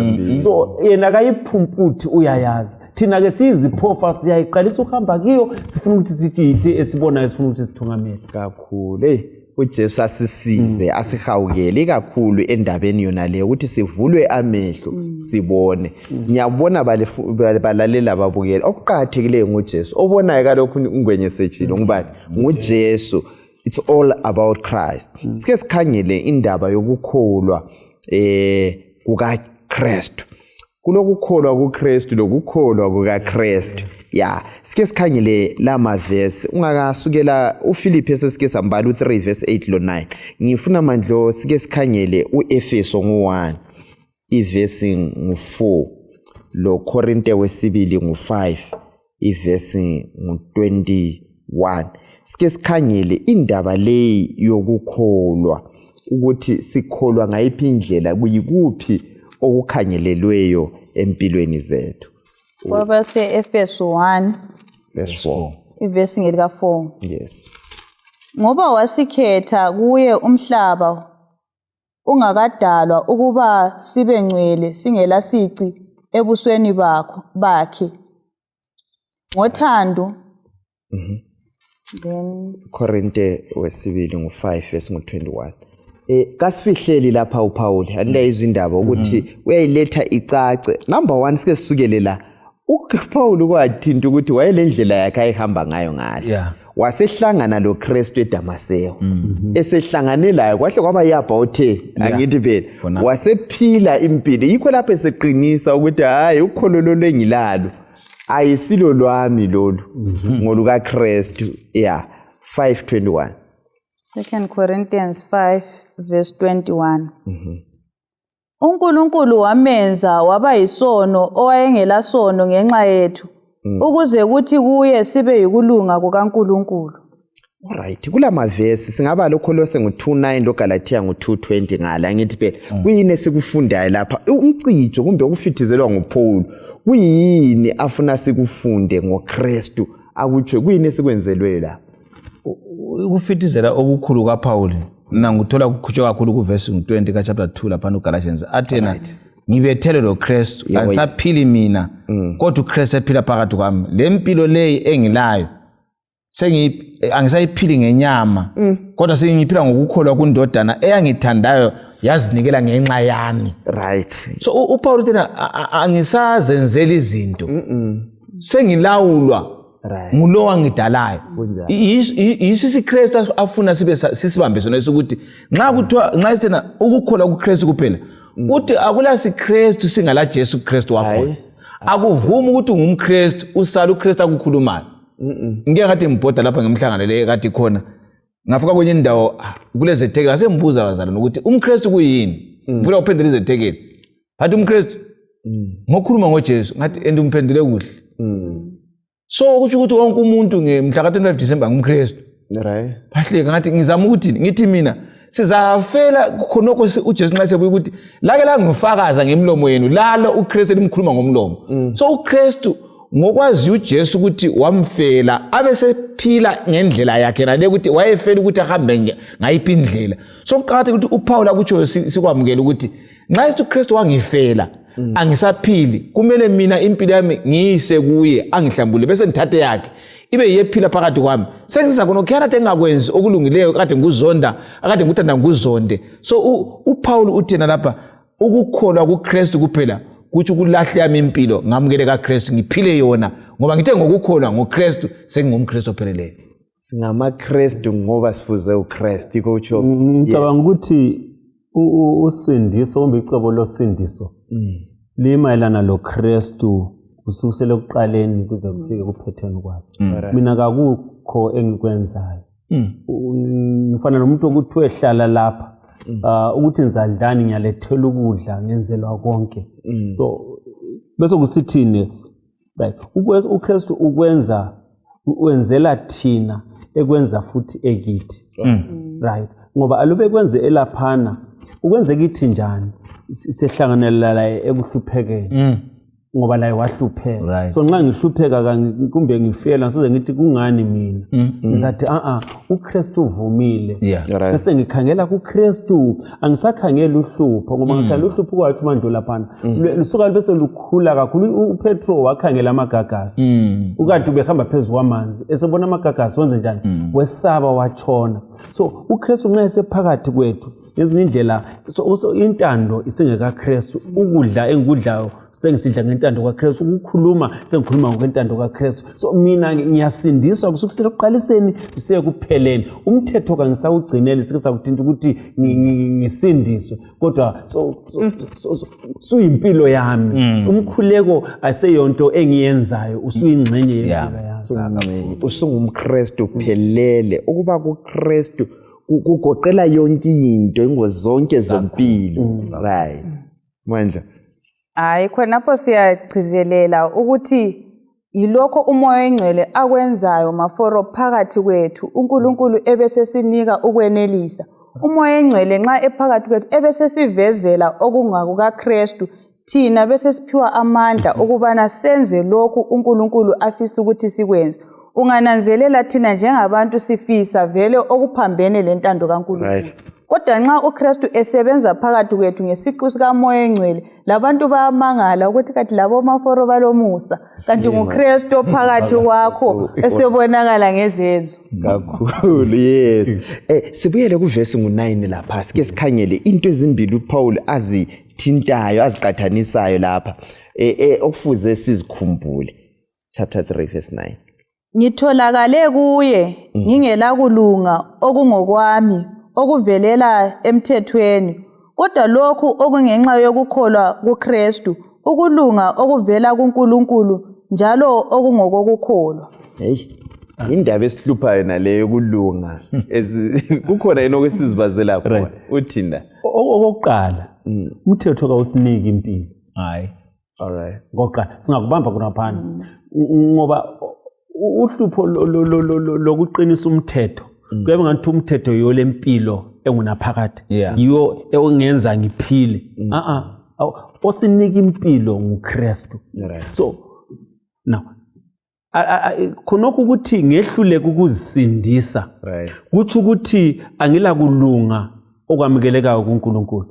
Speaker 3: So yena kayiphumputhi, uyayazi. Thina ke siyiziphofu, siyayiqalisa ukuhamba kiyo, sifuna ukuthi sithi yithi esibonayo, sifuna ukuthi sithungamele
Speaker 1: kakhulu. uJesu asisize, asihawukele ikakhulu endabeni yona leyo ukuthi sivulwe amehlo sibone. Ngiyabona balalela babukela. Okuqakathekileyo nguJesu. Obonayo kalokhu Ngwenye setshilo ngubani? NguJesu. It's all about Christ. Sike sikhangele indaba yokukholwa kukaKristu. Kulokukholwa kuKristu lokukholwa kukaKristu. Ya, sike sikhangele la mavesi ungakasukela uFilipi esesike sambala u3 verse 8 lo 9. Ngifuna mandlo sike sikhangele uEfeso ngu1 ivesi ngu4 lo Korinte wesibili ngu5 ivesi ngu21. Sike sikhangele indaba leyi yokukholwa ukuthi sikholwa ngayiphi indlela, kuyikuphi okukhangelelweyo empilweni zethu.
Speaker 4: Kwabase-Efesu 1
Speaker 1: Verse 4.
Speaker 4: Ivesi ngelika-4.
Speaker 1: Yes.
Speaker 4: Ngoba wasikhetha kuye umhlaba ungakadalwa ukuba sibe ngcwele singelasici ebusweni bakho bakhe ngothando. Then
Speaker 1: Korinte wesibili ngu-5 verse ngu-21. Kasifihleli lapha uPaul anileyizwa indaba ukuthi uyayiletha icace. Number 1, sike sisukele la. UPaul kwathinta ukuthi wayelendlela yakhe ayihamba ngayo ngale. Wasehlangana lo Kristu eDamaseko. Esehlangane laye kwahle kwaba yabha uthe angithi phela wasephila impilo, yikho lapho eseqinisa ukuthi hayi, ukholo lolu engilalo ayisilo lwami lolu, ngoluka Kristu. Yeah, 5:21.
Speaker 4: 2 Corinthians 5 verse 21. UNkulunkulu wamenza waba yisono owayengelasono ngenxa yethu, ukuze kuthi kuye sibe yikulunga kukaNkulunkulu.
Speaker 1: Alright, kula mavesi singaba lokho lose ngu-29 lo Galatia ngu-220 ngala, ngithi phela kuyini esikufundayo lapha? Umcijo kumbe ukufithizelwa nguPaul, kuyini afuna sikufunde ngoKristu? Akutsho kuyini esikwenzelweyo la?
Speaker 2: Ukufithizela okukhulu kaPaul mina nguthola kukhutshwe kakhulu kuvesi ngu-20 ka-chapter 2 laphana uGalatians, athi yena, "Ngibethele lo Kristu, angisaphili mina, kodwa uKristu ephila phakathi kwami. Le mpilo leyi engilayo angisayiphili ngenyama, kodwa sengiphila ngokukholwa kundodana eyangithandayo yazinikela ngenxa yami." So uPaul uthi yena, "Angisazenzeli izinto, sengilawulwa ngulo angidalayo."
Speaker 1: Kunjalo.
Speaker 2: Yiso isiKristu afuna sibe sisibambe sona, esokuthi nxa kuthiwa, nxa sithena ukukholwa kuKristu kuphela, uthi akula siKristu singala Jesu Kristu wakhona. Akuvumi ukuthi ungumKristu usala uKristu akukhulumayo. Ngike ngathi ngibhoda lapha ngemhlangano le kade ikhona, ngafika kwenye indawo, kulezethekeli, ngasembuza abazalwane ukuthi umKristu kuyini. Ngifuna ukuphendula izethekeli, ngathi umKristu ngokhuluma ngoJesu, ngathi and umphendule kuhle. So kutsho ukuthi wonke umuntu ngemhla ka-25 December ngumKristu. Bahleka, ngathi ngizama ukuthini, ngithi mina sizafela khonokho uJesu nxa sebuya, ukuthi lake langifakaza ngemlomo yenu lalo uKristu elimkhuluma ngomlomo. So uKristu ngokwazi uJesu ukuthi wamfela, abe sephila ngendlela yakhe nale ukuthi wayefela ukuthi ahambe ngayiphi indlela. So kuqakathekile ukuthi uPaul akutshoyo sikwamukele, ukuthi nxa esithi uKristu wangifela, angisaphili, kumele mina impilo yami ngiyise kuye angihlambule, bese ngithathe yakhe ibe yiyephila phakathi kwami. Sengisiza khona okuyana kade ngingakwenzi okulungileyo, kade ngikuzonda, akade ngikuthanda ngikuzonde. So uPaul uthi yena lapha ukukholwa kuKristu kuphela kutsho ukulahla yami impilo, ngamukele kaKristu, ngiphile yona, ngoba ngithe ngokukholwa ngoKristu sengingumKristu opheleleyo.
Speaker 1: SingamaKristu ngoba sifuze uKristu, yikho utsho.
Speaker 3: Ngicabanga ukuthi usindiso kumbe icebo losindiso limayelana loKristu kususela ekuqaleni kuze kufike kuphetheni kwakhe. Mina kakukho engikwenzayo. Ngifana nomuntu okuthiwe hlala lapha, ukuthi ngizadlani, ngiyalethela ukudla, ngenzelwa konke. So bese kusithini, like uKristu ukwenza wenzela thina, ekwenza futhi ekithi, right? Ngoba alube kwenze elaphana, ukwenze kithi njani? Sehlanganela laye ekuhluphekeni, ngoba laye wahlupheka. So nxa ngihlupheka kumbe ngifela, ngisoze ngithi kungani mina, ngizathi a-a, uKristu uvumile. Bese ngikhangela kuKristu, angisakhangeli uhlupho, ngoba ngikhangela uhlupho kwathi manje laphana lusuka bese lukhula kakhulu. UPetro wakhangela amagagasi ukade ubehamba phezu kwamanzi, esebona amagagasi wenze njani? Wesaba, watshona. So uKristu nxa esephakathi kwethu Ngezinye indlela so intando isingekaKristu, ukudla engikudlayo sengisidla ngentando kaKristu, ukukhuluma sengikhuluma ngokwentando kaKristu. So mina ngiyasindiswa kusukisela ekuqaliseni kusiya kupheleni. Umthetho kangisawugcineli, sike sakuthinta ukuthi ngisindiswe, kodwa suyimpilo yami. Umkhuleko aseyonto engiyenzayo, usuyingxenye yempilo yami.
Speaker 1: UsungumKristu phelele. Ukuba kuKristu kugoqela yonke into, ingozi zonke zempilo. Right, Mandla.
Speaker 4: Hayi, khonapho siyagcizelela ukuthi yilokho uMoya oyiNgcwele akwenzayo maforo phakathi kwethu, uNkulunkulu ebesesinika ukwenelisa. UMoya oyiNgcwele nxa ephakathi kwethu ebesesivezela okungakukaKristu, thina bese siphiwa amandla ukubana senze lokhu uNkulunkulu afisa ukuthi sikwenze. Ungananzelela thina njengabantu sifisa vele okuphambene lentando kaNkulunkulu. Kodwa nxa uKristu esebenza phakathi kwethu ngesiqu sikaMoya oyiNgcwele, labantu bayamangala ukuthi kanti labo maforo balomusa, kanti nguKristu phakathi kwakho esebonakala ngezenzo.
Speaker 1: Kakhulu, yes. Sibuyele kuvesi ngu-9 lapha, sike sikhangele into ezimbili uPaul azithintayo, aziqathanisayo lapha, okufuze sizikhumbule. Chapter 3 verse 9.
Speaker 4: Ngitholakale kuye ngingelakulunga okungokwami okuvelela emthethweni, kodwa lokhu okungenxa yokukholwa kuKristu, ukulunga okuvela kuNkulunkulu njalo okungokokukholwa.
Speaker 1: Hey, indaba esihluphayo naleyo yokulunga. Kukhona yini okwesizibazela khona? Uthina.
Speaker 3: Okokuqala, umthetho kawusiniki impilo.
Speaker 2: Hayi.
Speaker 1: All right.
Speaker 3: Ngokuqala singakubamba khonaphana, ngoba uhlupho lokuqinisa umthetho kuyabe ngathi umthetho yiyo lempilo engunaphakade, yiyo engenza ngiphile. Osinika impilo nguKristu. So now khonokho ukuthi ngehluleka ukuzisindisa, kutsho ukuthi angilakulunga okwamukelekayo kuNkulunkulu.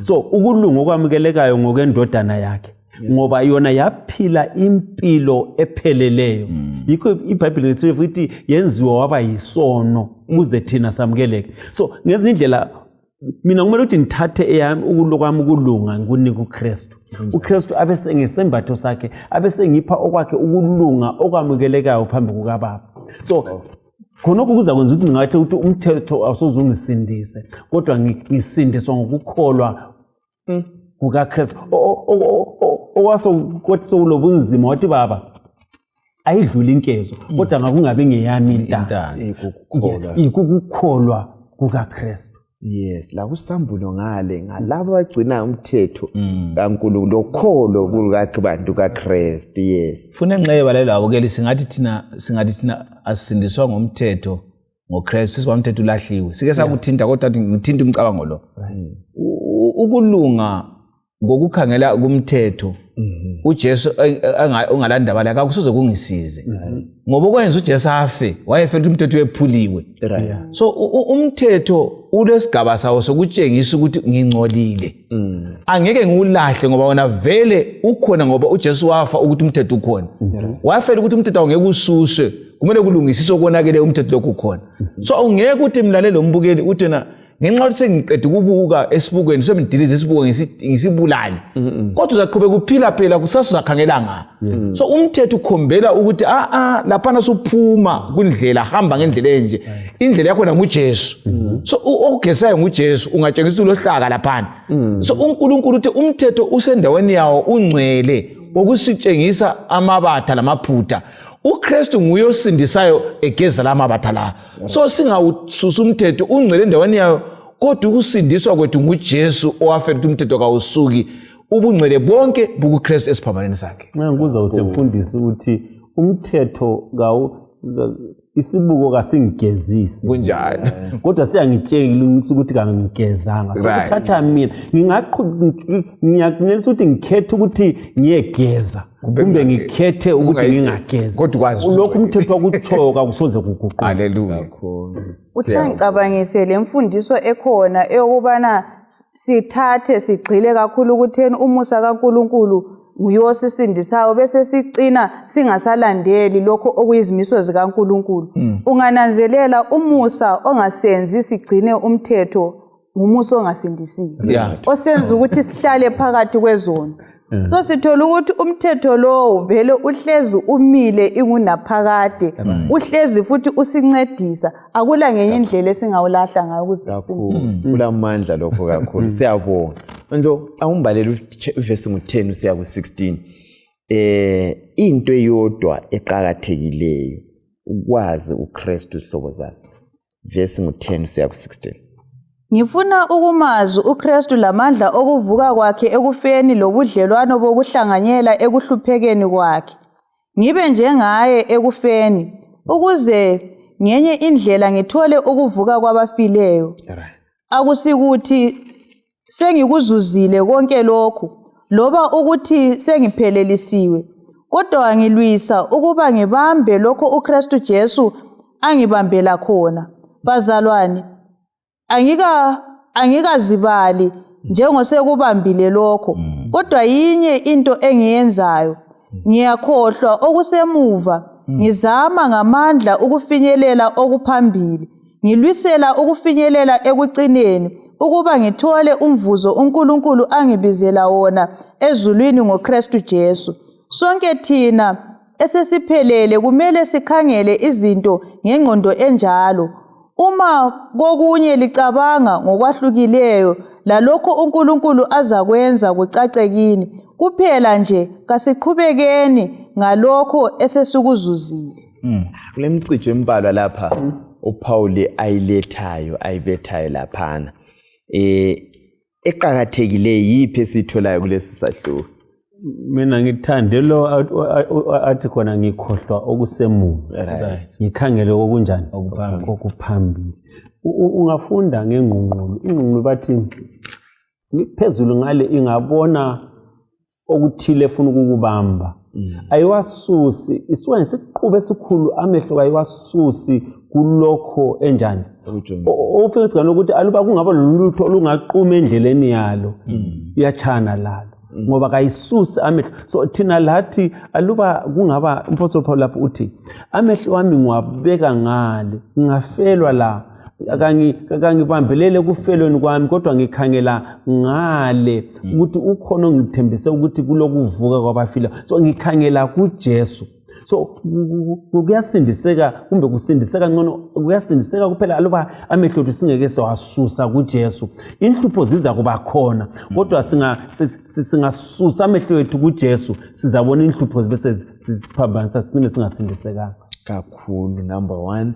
Speaker 3: So ukulunga okwamukelekayo ngokwendodana yakhe, ngoba yona yaphila impilo epheleleyo. Yikho iBhayibheli lithi futhi yenziwa waba yisono ukuze thina samukeleke. So ngezinye indlela mina kumele ukuthi ngithathe eyami ukwami ukulunga ngikunike uKristu. uKristu abe ngesembatho sakhe abe sengipha okwakhe ukulunga okwamukelekayo phambi kukaBaba. So khonokho kuza kwenza ukuthi ngingathi ukuthi umthetho awusoze ungisindise, kodwa ngisindiswa ngokukholwa kukaKristu. Owasokulobunzima wathi, baba ayidluli inkezo, kodwa ngakungabi ngeyami intando, ikukukholwa kukaKristu.
Speaker 1: Yes, la kusambulo ngale ngalabo abagcina umthetho kaNkulunkulu lokholo kukabantu kaKristu. Yes.
Speaker 2: Funa engxeye balelo abukeli, singathi thina asisindiswa ngomthetho ngoKristu, sisiba umthetho ulahliwe. Sike sakuthinta, kodwa ngithinta umcabango lo. Ukulunga ngokukhangela kumthetho uJesu ongalandaba lakhe akusoze kungisize, ngoba okwenza uJesu afe wayefela ukuthi umthetho wephuliwe. So umthetho ulesigaba sawo sokutshengisa ukuthi ngingcolile, angeke ngiwulahle ngoba wona vele ukhona, ngoba uJesu wafa ukuthi umthetho ukhona. Wafela ukuthi umthetho awungeke ususwe, kumele kulungisiswe okonakele umthetho lokhu ukhona. So awungeke uthi mlaleli ombukeli uthi na ngenxa yokuthi sengiqeda ukubuka esibukweni semdilize isibuko ngisibulale, kodwa uzaqhubeka uphila phela, kusasa uzakhangela nga. So umthetho ukhombela ukuthi laphana suphuma kundlela, hamba ngendlela enje, indlela yakhona nguJesu. So okugesayo nguJesu, ungatshengisa ulohlaka laphana. So uNkulunkulu uthi umthetho usendaweni yawo, ungcwele wokusitshengisa amabatha lamaphutha. uKristu nguye osindisayo egeza lamabatha la. So singawususa umthetho, ungcwele endaweni yayo, kodwa ukusindiswa kwethu nguJesu owafela ukuthi umthetho kawusuki, ubungcwele bonke bukuKristu esiphambanweni sakhe.
Speaker 3: Nxa ngikuza kuhle mfundisi ukuthi umthetho isibuko kasingigezisi,
Speaker 2: kunjalo,
Speaker 3: kodwa siyangitshela ukuthi kangigezanga. So kuthatha mina ngiyakunelisa ukuthi ngikhethe ukuthi ngiyegeza kumbe ngikhethe ukuthi ngingagezi, lokhu umthetho wakutshoka kusoze kuguquka.
Speaker 2: Haleluya.
Speaker 4: Uhlangicabangise le mfundiso ekhona eyokubana sithathe sigxile kakhulu ukutheni umusa kaNkulunkulu nguyosisindisayo, bese sicina singasalandeli lokho okuyizimiso zikaNkulunkulu. Ungananzelela umusa ongasenzi sigcine umthetho Ngumusa ongasindisiyo osenza ukuthi sihlale phakathi kwezono. So sithola ukuthi umthetho lowo vele uhlezi umile ingunaphakade, uhlezi futhi usincedisa. Akula ngenye indlela esingawulahla ngayo ukuze sisindiswe.
Speaker 1: Kulamandla lokho kakhulu. Siyabonga. Manje awumbalele uvesi ngu-10 usiya ku-16. Into eyodwa eqakathekileyo ukwazi uKristu, zihlobo zami. Vesi ngu-10 usiya ku-16.
Speaker 4: Ngifuna ukumazi uKristu lamandla okuvuka kwakhe ekufeni lobudlelwano bokuhlanganyela ekuhluphekeni kwakhe. Ngibe njengaye ekufeni, ukuze ngenye indlela ngithole ukuvuka kwabafileyo. Akusikuthi sengikuzuzile konke lokhu, loba ukuthi sengiphelelisiwe, kodwa ngilwisa ukuba ngibambe lokho uKristu Jesu angibambela khona. Bazalwane, angikazibali njengosekubambile lokho, kodwa yinye into engiyenzayo, ngiyakhohlwa okusemuva, ngizama ngamandla ukufinyelela okuphambili, ngilwisela ukufinyelela ekucineni, ukuba ngithole umvuzo uNkulunkulu angibizela wona ezulwini ngoKristu Jesu. Sonke thina esesiphelele kumele sikhangele izinto ngengqondo enjalo. Uma kokunye licabanga ngokwahlukileyo, lalokho uNkulunkulu azakwenza kucace kini. Kuphela nje kasiqhubekeni ngalokho esesikuzuzile.
Speaker 1: Kule mcijo embalwa lapha uPaul ayilethayo, ayibethayo laphana, eqakathekileyo yiphi esiyitholayo kulesi sahluko?
Speaker 3: Mina ngithande lo athi khona ngikhohlwa okusemuva, ngikhangele okunjani, okuphambili. Ungafunda ngengqungqulu, ingqungqulu bathi phezulu ngale ingabona okuthile efuna ukukubamba, ayiwasusi, isuka ngesiqubu esikhulu amehlo, kayiwasusi kulokho enjani ofika egcina ukuthi aluba kungaba lolutho olungaquma endleleni yalo, iyatshana lalo, ngoba kayisusi amehlo. So thina lathi aluba kungaba umpostoli Paul lapho uthi amehlo wami ngiwabeka ngale, ngingafelwa la, kangibambelele ekufelweni kwami, kodwa ngikhangela ngale ukuthi ukhona ongithembise ukuthi kulokuvuka kwabafile. So ngikhangela kuJesu. So kuyasindiseka, kumbe kusindiseka ngcono, kuyasindiseka kuphela aluba amehlo ethu singeke siwasusa kuJesu. Inhlupho ziza kuba khona, kodwa singasusa amehlo ethu kuJesu, sizabona inhlupho bese siphambanisa, sicine singasindisekanga.
Speaker 1: Kakhulu. Number one,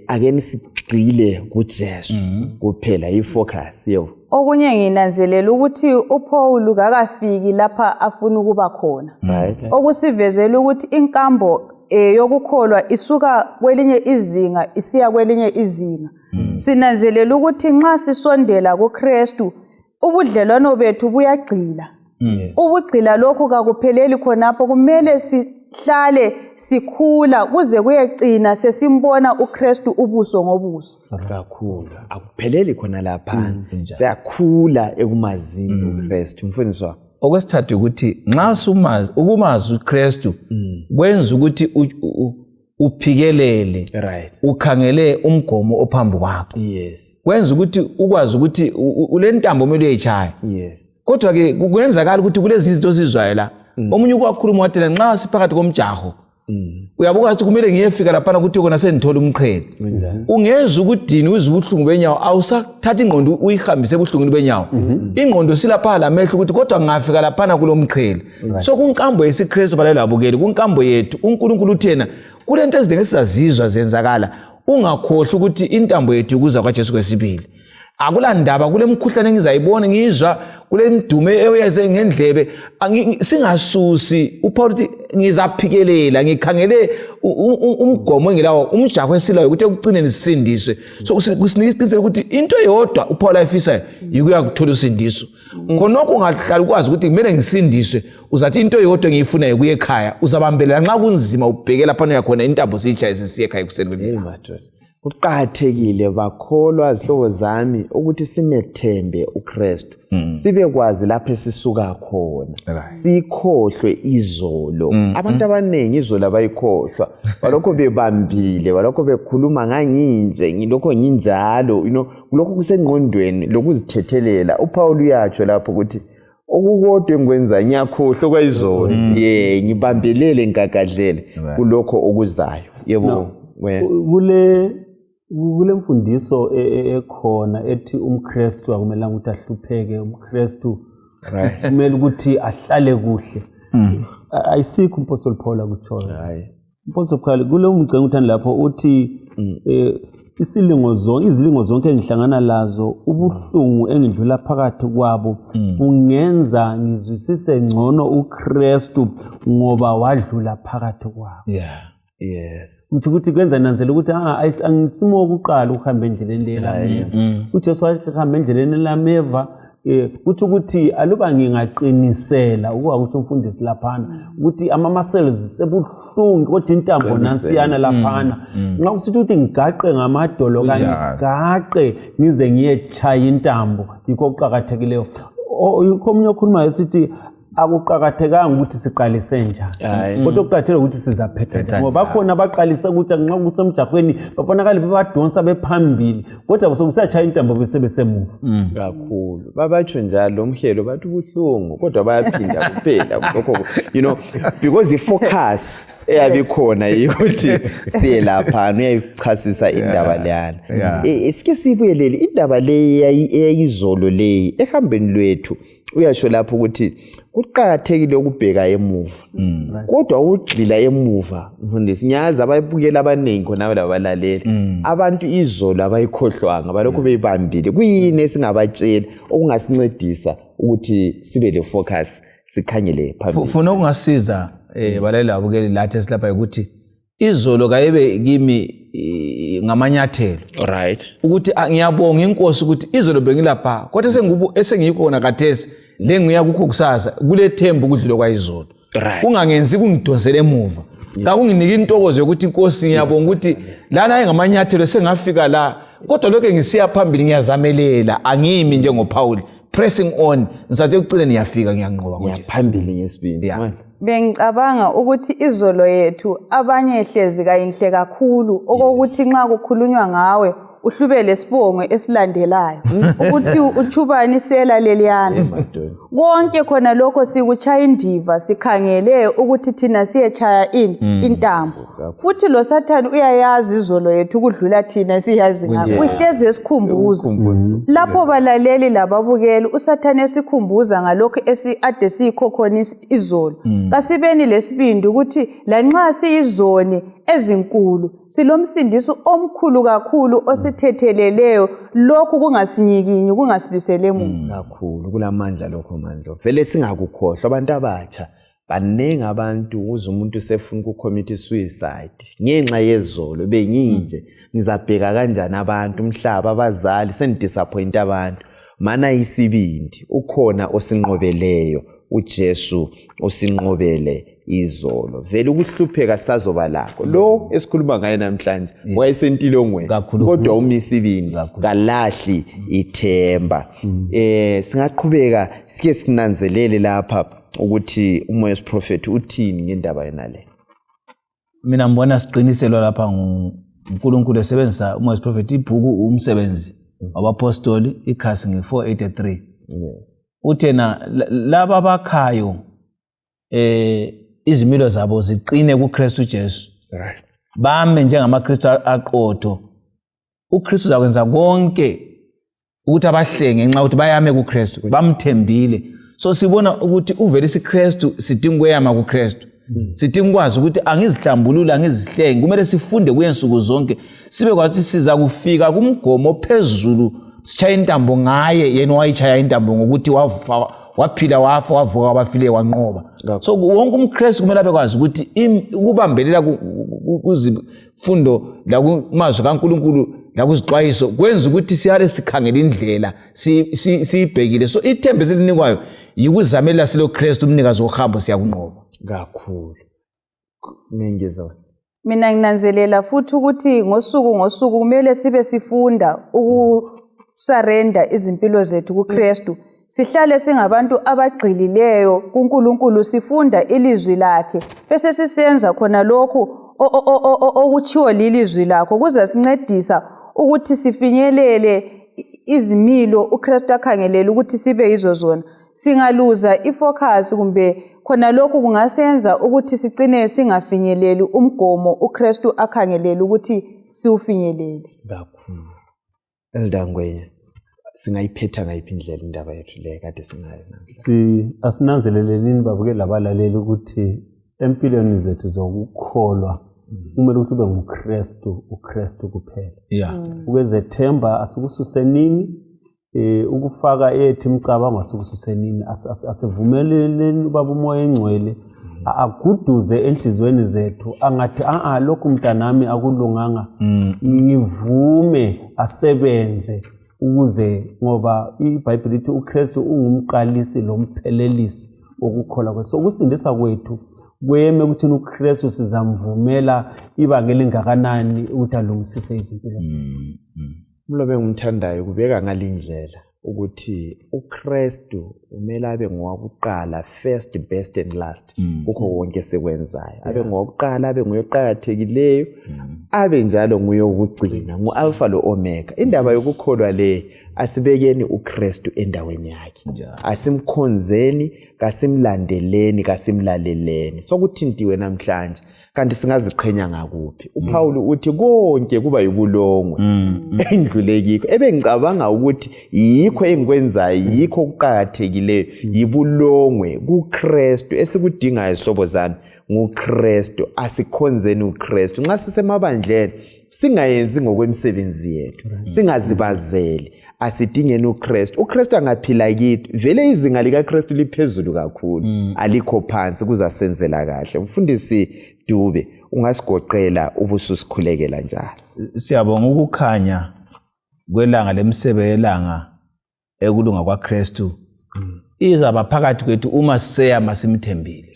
Speaker 1: ake nisigxile kuJesu kuphela, i-focus yebo.
Speaker 4: Okunye nginanzelela ukuthi uPaul kakafiki lapha afuna ukuba khona, okusivezela ukuthi inkambo yokukholwa isuka kwelinye izinga isiya kwelinye izinga. Sinanzelela ukuthi nxa sisondela kuKristu, ubudlelwano bethu buyagxila. Ubugxila lokhu kakupheleli khonapho, kumele sihlale sikhula kuze kuyecina sesimbona uKristu ubuso ngobuso.
Speaker 1: Kakhulu, akupheleli khona laphana, siyakhula ekumazini uKristu. Mfundisi wami.
Speaker 2: Okwesithathu ukuthi nxa sumazi, ukumazi uKristu kwenza ukuthi uphikelele, ukhangele umgomo ophambi kwakho. Kwenza ukuthi ukwazi ukuthi ulentambo omele uyeyitshaya. Kodwa-ke kungenzakala ukuthi kulezi izinto osizwayo la, omunye ukwakhuluma wathi nxa siphakathi komjaho, uyabuka ukuthi kumele ngiyefika laphana ukuthi kona sengithola umqhele, ungezwa ukudini, uzwe ubuhlungu benyawo, awusathatha ingqondo uyihambise ebuhlungwini benyawo. Ingqondo silapha lamehlo ukuthi kodwa ngingafika laphana kulo mqhele. So kunkambo yesiKristu, balali abukeli, kunkambo yethu uNkulunkulu uthena kulento ezinengi esizazizwa zenzakala. Ungakhohlwa ukuthi intambo yethu ikuza kwaJesu kwesibili. Akula ndaba kule mkhuhlane engizayibona ngizwa, kule ndume eyeze ngendlebe, singasusi. uPaul uthi ngizaphikelela ngikhangele umgomo engilawo, umjaho esilayo ukuthi ekucineni sisindiswe. So kusinika isiqiniseko ukuthi into eyodwa uPaul ayifisayo yikuya kuthola usindiso. Khonokho ungahlala ukwazi ukuthi kumele ngisindiswe, uzathi into eyodwa engiyifunayo kuye ekhaya, uzabambelela nxa kunzima, ubheke laphana uyakhona, intambo siyitshaye sisiye ekhaya ekuseni.
Speaker 1: Kuqakathekile bakholwa zihlobo zami ukuthi simethembe uKristu. Sibekwazi lapho esisuka khona. Sikhohlwe izolo. Abantu abaningi izolo abayikhohlwa. Balokho bebambile, balokho bekhuluma nganginje, ngilokho nginjalo, you know, lokho kusengqondweni lokuzithethelela. UPaul uyatsho lapho ukuthi okukodwa engikwenza ngiyakhohlwa kwayizolo. Ye, ngibambelele ngigagadlele kulokho okuzayo. Yebo.
Speaker 3: Kule mfundiso ekhona ethi umKristu akumelanga ukuthi ahlupheke, umKristu kumele ukuthi ahlale kuhle. Ayisikho uMpostoli Paul akutshoyo. Umpostoli Paul kulo mgcenga uthanda lapho uthi isilingo zonke, izilingo zonke engihlangana lazo, ubuhlungu engidlula phakathi kwabo bungenza ngizwisise ngcono uKristu ngoba wadlula phakathi kwabo.
Speaker 1: Yes.
Speaker 3: Kuthi ukuthi kwenza nanzela ukuthi angisimo wokuqala ukuhamba endleleni le lameva. UJesu wahamba endleleni lameva. Kuthi ukuthi aluba ngingaqinisela ukuba ukuthi umfundisi laphana ukuthi ama-muscles sebuhlungu kodwa intambo nansiyana laphana. Nxa kusithi ukuthi ngigaqe ngamadolo kangigaqe ngize ngiyetshaya intambo, yikho okuqakathekileyo. Yikho omunye okhulumayo esithi akuqakathekanga ukuthi siqalise njani, kodwa kuqakathekile ukuthi sizaphetha njani, ngoba bakhona abaqalise ukuthi nxa kusemjahweni babonakale bebadonsa bephambili, kodwa sokusiyatshaya intambo besebesemuva.
Speaker 1: Kakhulu babatsho njalo umhelo bathi ubuhlungu, kodwa bayaphinda kuphela lokho, you know, because i-focus eyabe ikhona yikuthi siye laphana. Uyayichasisa indaba leyana. Sike siyibuyelele indaba leyi eyayizolo leyi ehambeni lwethu. Uyasho lapho ukuthi kuqakathekile ukubheka emuva, kodwa ukugxila emuva, mfundisi, ngiyazi ababukela abaningi khona labalaleli, abantu izolo abayikhohlwanga, balokhu beyibambile. Kuyini esingabatshela okungasincedisa ukuthi sibe le focus, sikhangele phambili?
Speaker 2: Funa okungasiza balaleli abukeli lathi esilapha ukuthi izolo kayibe kimi ngamanyathelo. Ukuthi ngiyabonga inkosi ukuthi izolo bengilapha, kodwa esengiyikhona khathesi le ngiya kukho kusasa kulethemba ukudlula kwayizolo. Kungangenzi kungidonsele emuva, kakunginiki intokozo yokuthi inkosi ngiyabonga ukuthi lana ayingamanyathelo sengafika la, kodwa lokho ngisiya phambili ngiyazamelela, angimi njengoPaul pressing on, ngisathi ekucineni ngiyafika, ngiyanqoba ngoJesu.
Speaker 1: Ngiyaphambili ngesibindi.
Speaker 4: Bengicabanga ukuthi izolo yethu abanye hlezi kayinhle kakhulu, okokuthi nxa kukhulunywa ngawe uhlube lesibongo esilandelayo ukuthi utshubani sela leliyana. Konke khona lokho sikuchaya indiva, sikhangele ukuthi thina siyetshaya ini intambo. Futhi lo Sathane uyayazi izolo yethu ukudlula thina siyazi ngakho. Uhlezi esikhumbuza. Lapho balaleli lababukeli, uSathane esikhumbuza ngalokhu ade siyikhokhonisa izolo. Kasibeni lesibindi ukuthi lanxa siyizoni ezinkulu, silomsindisi omkhulu kakhulu osithetheleleyo, lokhu kungasinyikinyi, kungasibisele emuva.
Speaker 1: Kakhulu kulamandla lokho, mandla. Vele singakukhohlwa abantu abatsha. Baningi abantu uze umuntu sefuna ukucommit suicide ngenxa yezolo, benginje ngizabheka kanjani abantu, umhlaba, abazali, sengidisappoint abantu. Mana isibindi, ukhona osinqobeleyo, uJesu usinqobele izolo. Vele ukuhlupheka sazoba lakho. Lo esikhuluma ngaye namhlanje wayesentilongweni, kodwa umisibindi, kalahli ithemba. Singaqhubeka sike sinanzelele lapha ukuthi umoya wesiprofethi uthini ngendaba yona le.
Speaker 2: Mina ngibona siqiniselwa lapha nguNkulunkulu esebenzisa umoya wesiprofethi. Ibhuku umsebenzi wabapostoli, ikhasi nge-483, uthena laba abakhayo izimilo zabo ziqine kuKristu Jesu, bame njengamaKristu aqotho, uKristu uzakwenza konke ukuthi abahlenge ngenxa yokuthi bayame kuKristu, bamthembile. So sibona ukuthi uvele isiKristu sidinga ukweyama kuKristu, sidinga ukwazi ukuthi angizihlambulule, angizihlenge. Kumele sifunde kuye nsuku zonke, sibe kwazi ukuthi siza kufika kumgomo ophezulu, sitshaye intambo ngaye yena owayitshaya intambo ngokuthi wafa, waphila, wafa, wavuka kwabafileyo, wanqoba. So wonke umKristu kumele abe kwazi ukuthi ukubambelela kuzifundo lakumazwi kaNkulunkulu lakuzixwayiso kwenza ukuthi siyale sikhangele indlela siyibhekile. So ithemba esilinikwayo yikuzamelela silo Kristu, umnikazi wohambo, siyakunqoba
Speaker 1: kakhulu. Ngengeza.
Speaker 4: Mina nginanzelela futhi ukuthi ngosuku ngosuku kumele sibe sifunda ukusarenda izimpilo zethu kuKristu. Sihlale singabantu abagxilileyo kuNkulunkulu, sifunda ilizwi lakhe, bese sisenza khona lokhu okutshiwo lilizwi lakho, kuzasincedisa ukuthi sifinyelele izimilo uKristu akhangelele ukuthi sibe yizo zona. Singaluza ifocus kumbe khona lokhu kungasenza ukuthi sicine singafinyeleli umgomo uKristu akhangelele ukuthi siwufinyelele.
Speaker 1: Kakhulu. Elder Ngwenya, singayiphetha ngayiphi indlela indaba yethu le kade singayo namhlanje?
Speaker 3: Asinanzelelelini babuke labalaleli ukuthi empilweni zethu zokukholwa kumele ukuthi ube nguKristu, uKristu kuphela. Ukwezethemba asikususenini, ukufaka ethi imicabango asikususenini, asivumeleleni ubaba uMoya engcwele aguduze enhliziyweni zethu, angathi a lokhu mntanami akulunganga, ngivume asebenze, ukuze, ngoba iBhayibheli lithi uKristu ungumqalisi lomphelelisi wokukholwa kwethu. So ukusindisa kwethu kweme ukuthi uKristu sizamvumela ibanga elingakanani ukuthi alungisise izimpilo zethu.
Speaker 1: Umlobi engimthandayo kubeka ngalindlela ukuthi uKristu kumele abe ngowakuqala, first, best and last kukho konke esikwenzayo. Abe ngowakuqala, abe nguye oqakathekileyo, abe njalo nguye wokugcina, ngu-Alpha lo-Omega. Indaba yokukholwa le, asibekeni uKristu endaweni yakhe, asimkhonzeni, kasimlandeleni, kasimlaleleni. Sokuthintiwe namhlanje, kanti singaziqhenya ngakuphi? uPaul uthi konke kuba yibulongwe endlule kikho, ebengicabanga ukuthi yikho engikwenzayo, yikho okuqakathekileyo, yibulongwe kuKristu. Esikudingayo, zihlobo zami, nguKristu. Asikhonzeni uKristu. Nxa sisemabandleni, singayenzi ngokwemisebenzi yethu, singazibazeli, asidingeni uKristu. uKristu angaphila kithi, vele izinga likaKristu liphezulu kakhulu, alikho phansi, kuzasenzela kahle. Mfundisi Dube, ungasigoqela ubususikhulekela njalo.
Speaker 2: Siyabonga ukukhanya kwelanga lemisebe yelanga ekulunga kwaKristu izaba phakathi kwethu uma siseyama simthembile.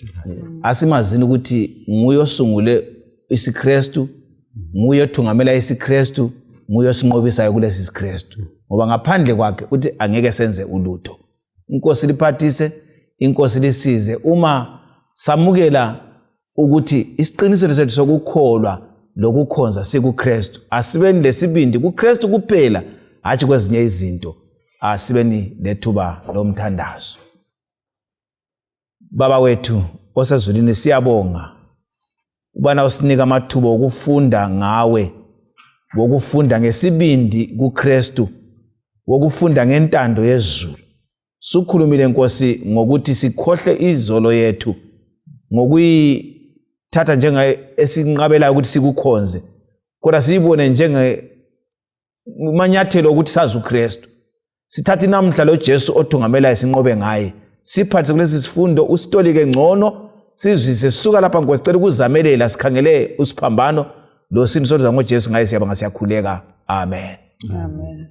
Speaker 2: Asimazini ukuthi nguye osungule isiKristu, nguye othungamela isiKristu, nguye osinqobisayo kulesi siKristu, ngoba ngaphandle kwakhe uthi angeke senze ulutho. Inkosi liphathise, inkosi lisize uma samukela ukuthi isiqiniselo sethu sokukholwa lokukhonza sikuKristu. Asibeni lesibindi kuKristu kuphela, hatshi kwezinye izinto. Asibeni lethuba lomthandazo. Baba wethu osezulwini, siyabonga ubana usinika amathuba okufunda ngawe, wokufunda ngesibindi kuKristu, wokufunda ngentando yezulu. Sukhulumile Nkosi ngokuthi sikhohle izolo yethu ngokuyithatha njenga esinqabelayo ukuthi sikukhonze, kodwa siyibone njenge manyathelo okuthi sazi uKristu. Sithathe namhla lo Jesu othungamelayo, sinqobe ngaye. Siphathe kulesi sifundo, usitolike ngcono, sizwise. Sisuka lapha Nkosi, cela ukuzamelela, sikhangele usiphambano lo sindiso oluza ngoJesu. Ngaye siyabonga, siyakhuleka, amen.
Speaker 4: Amen.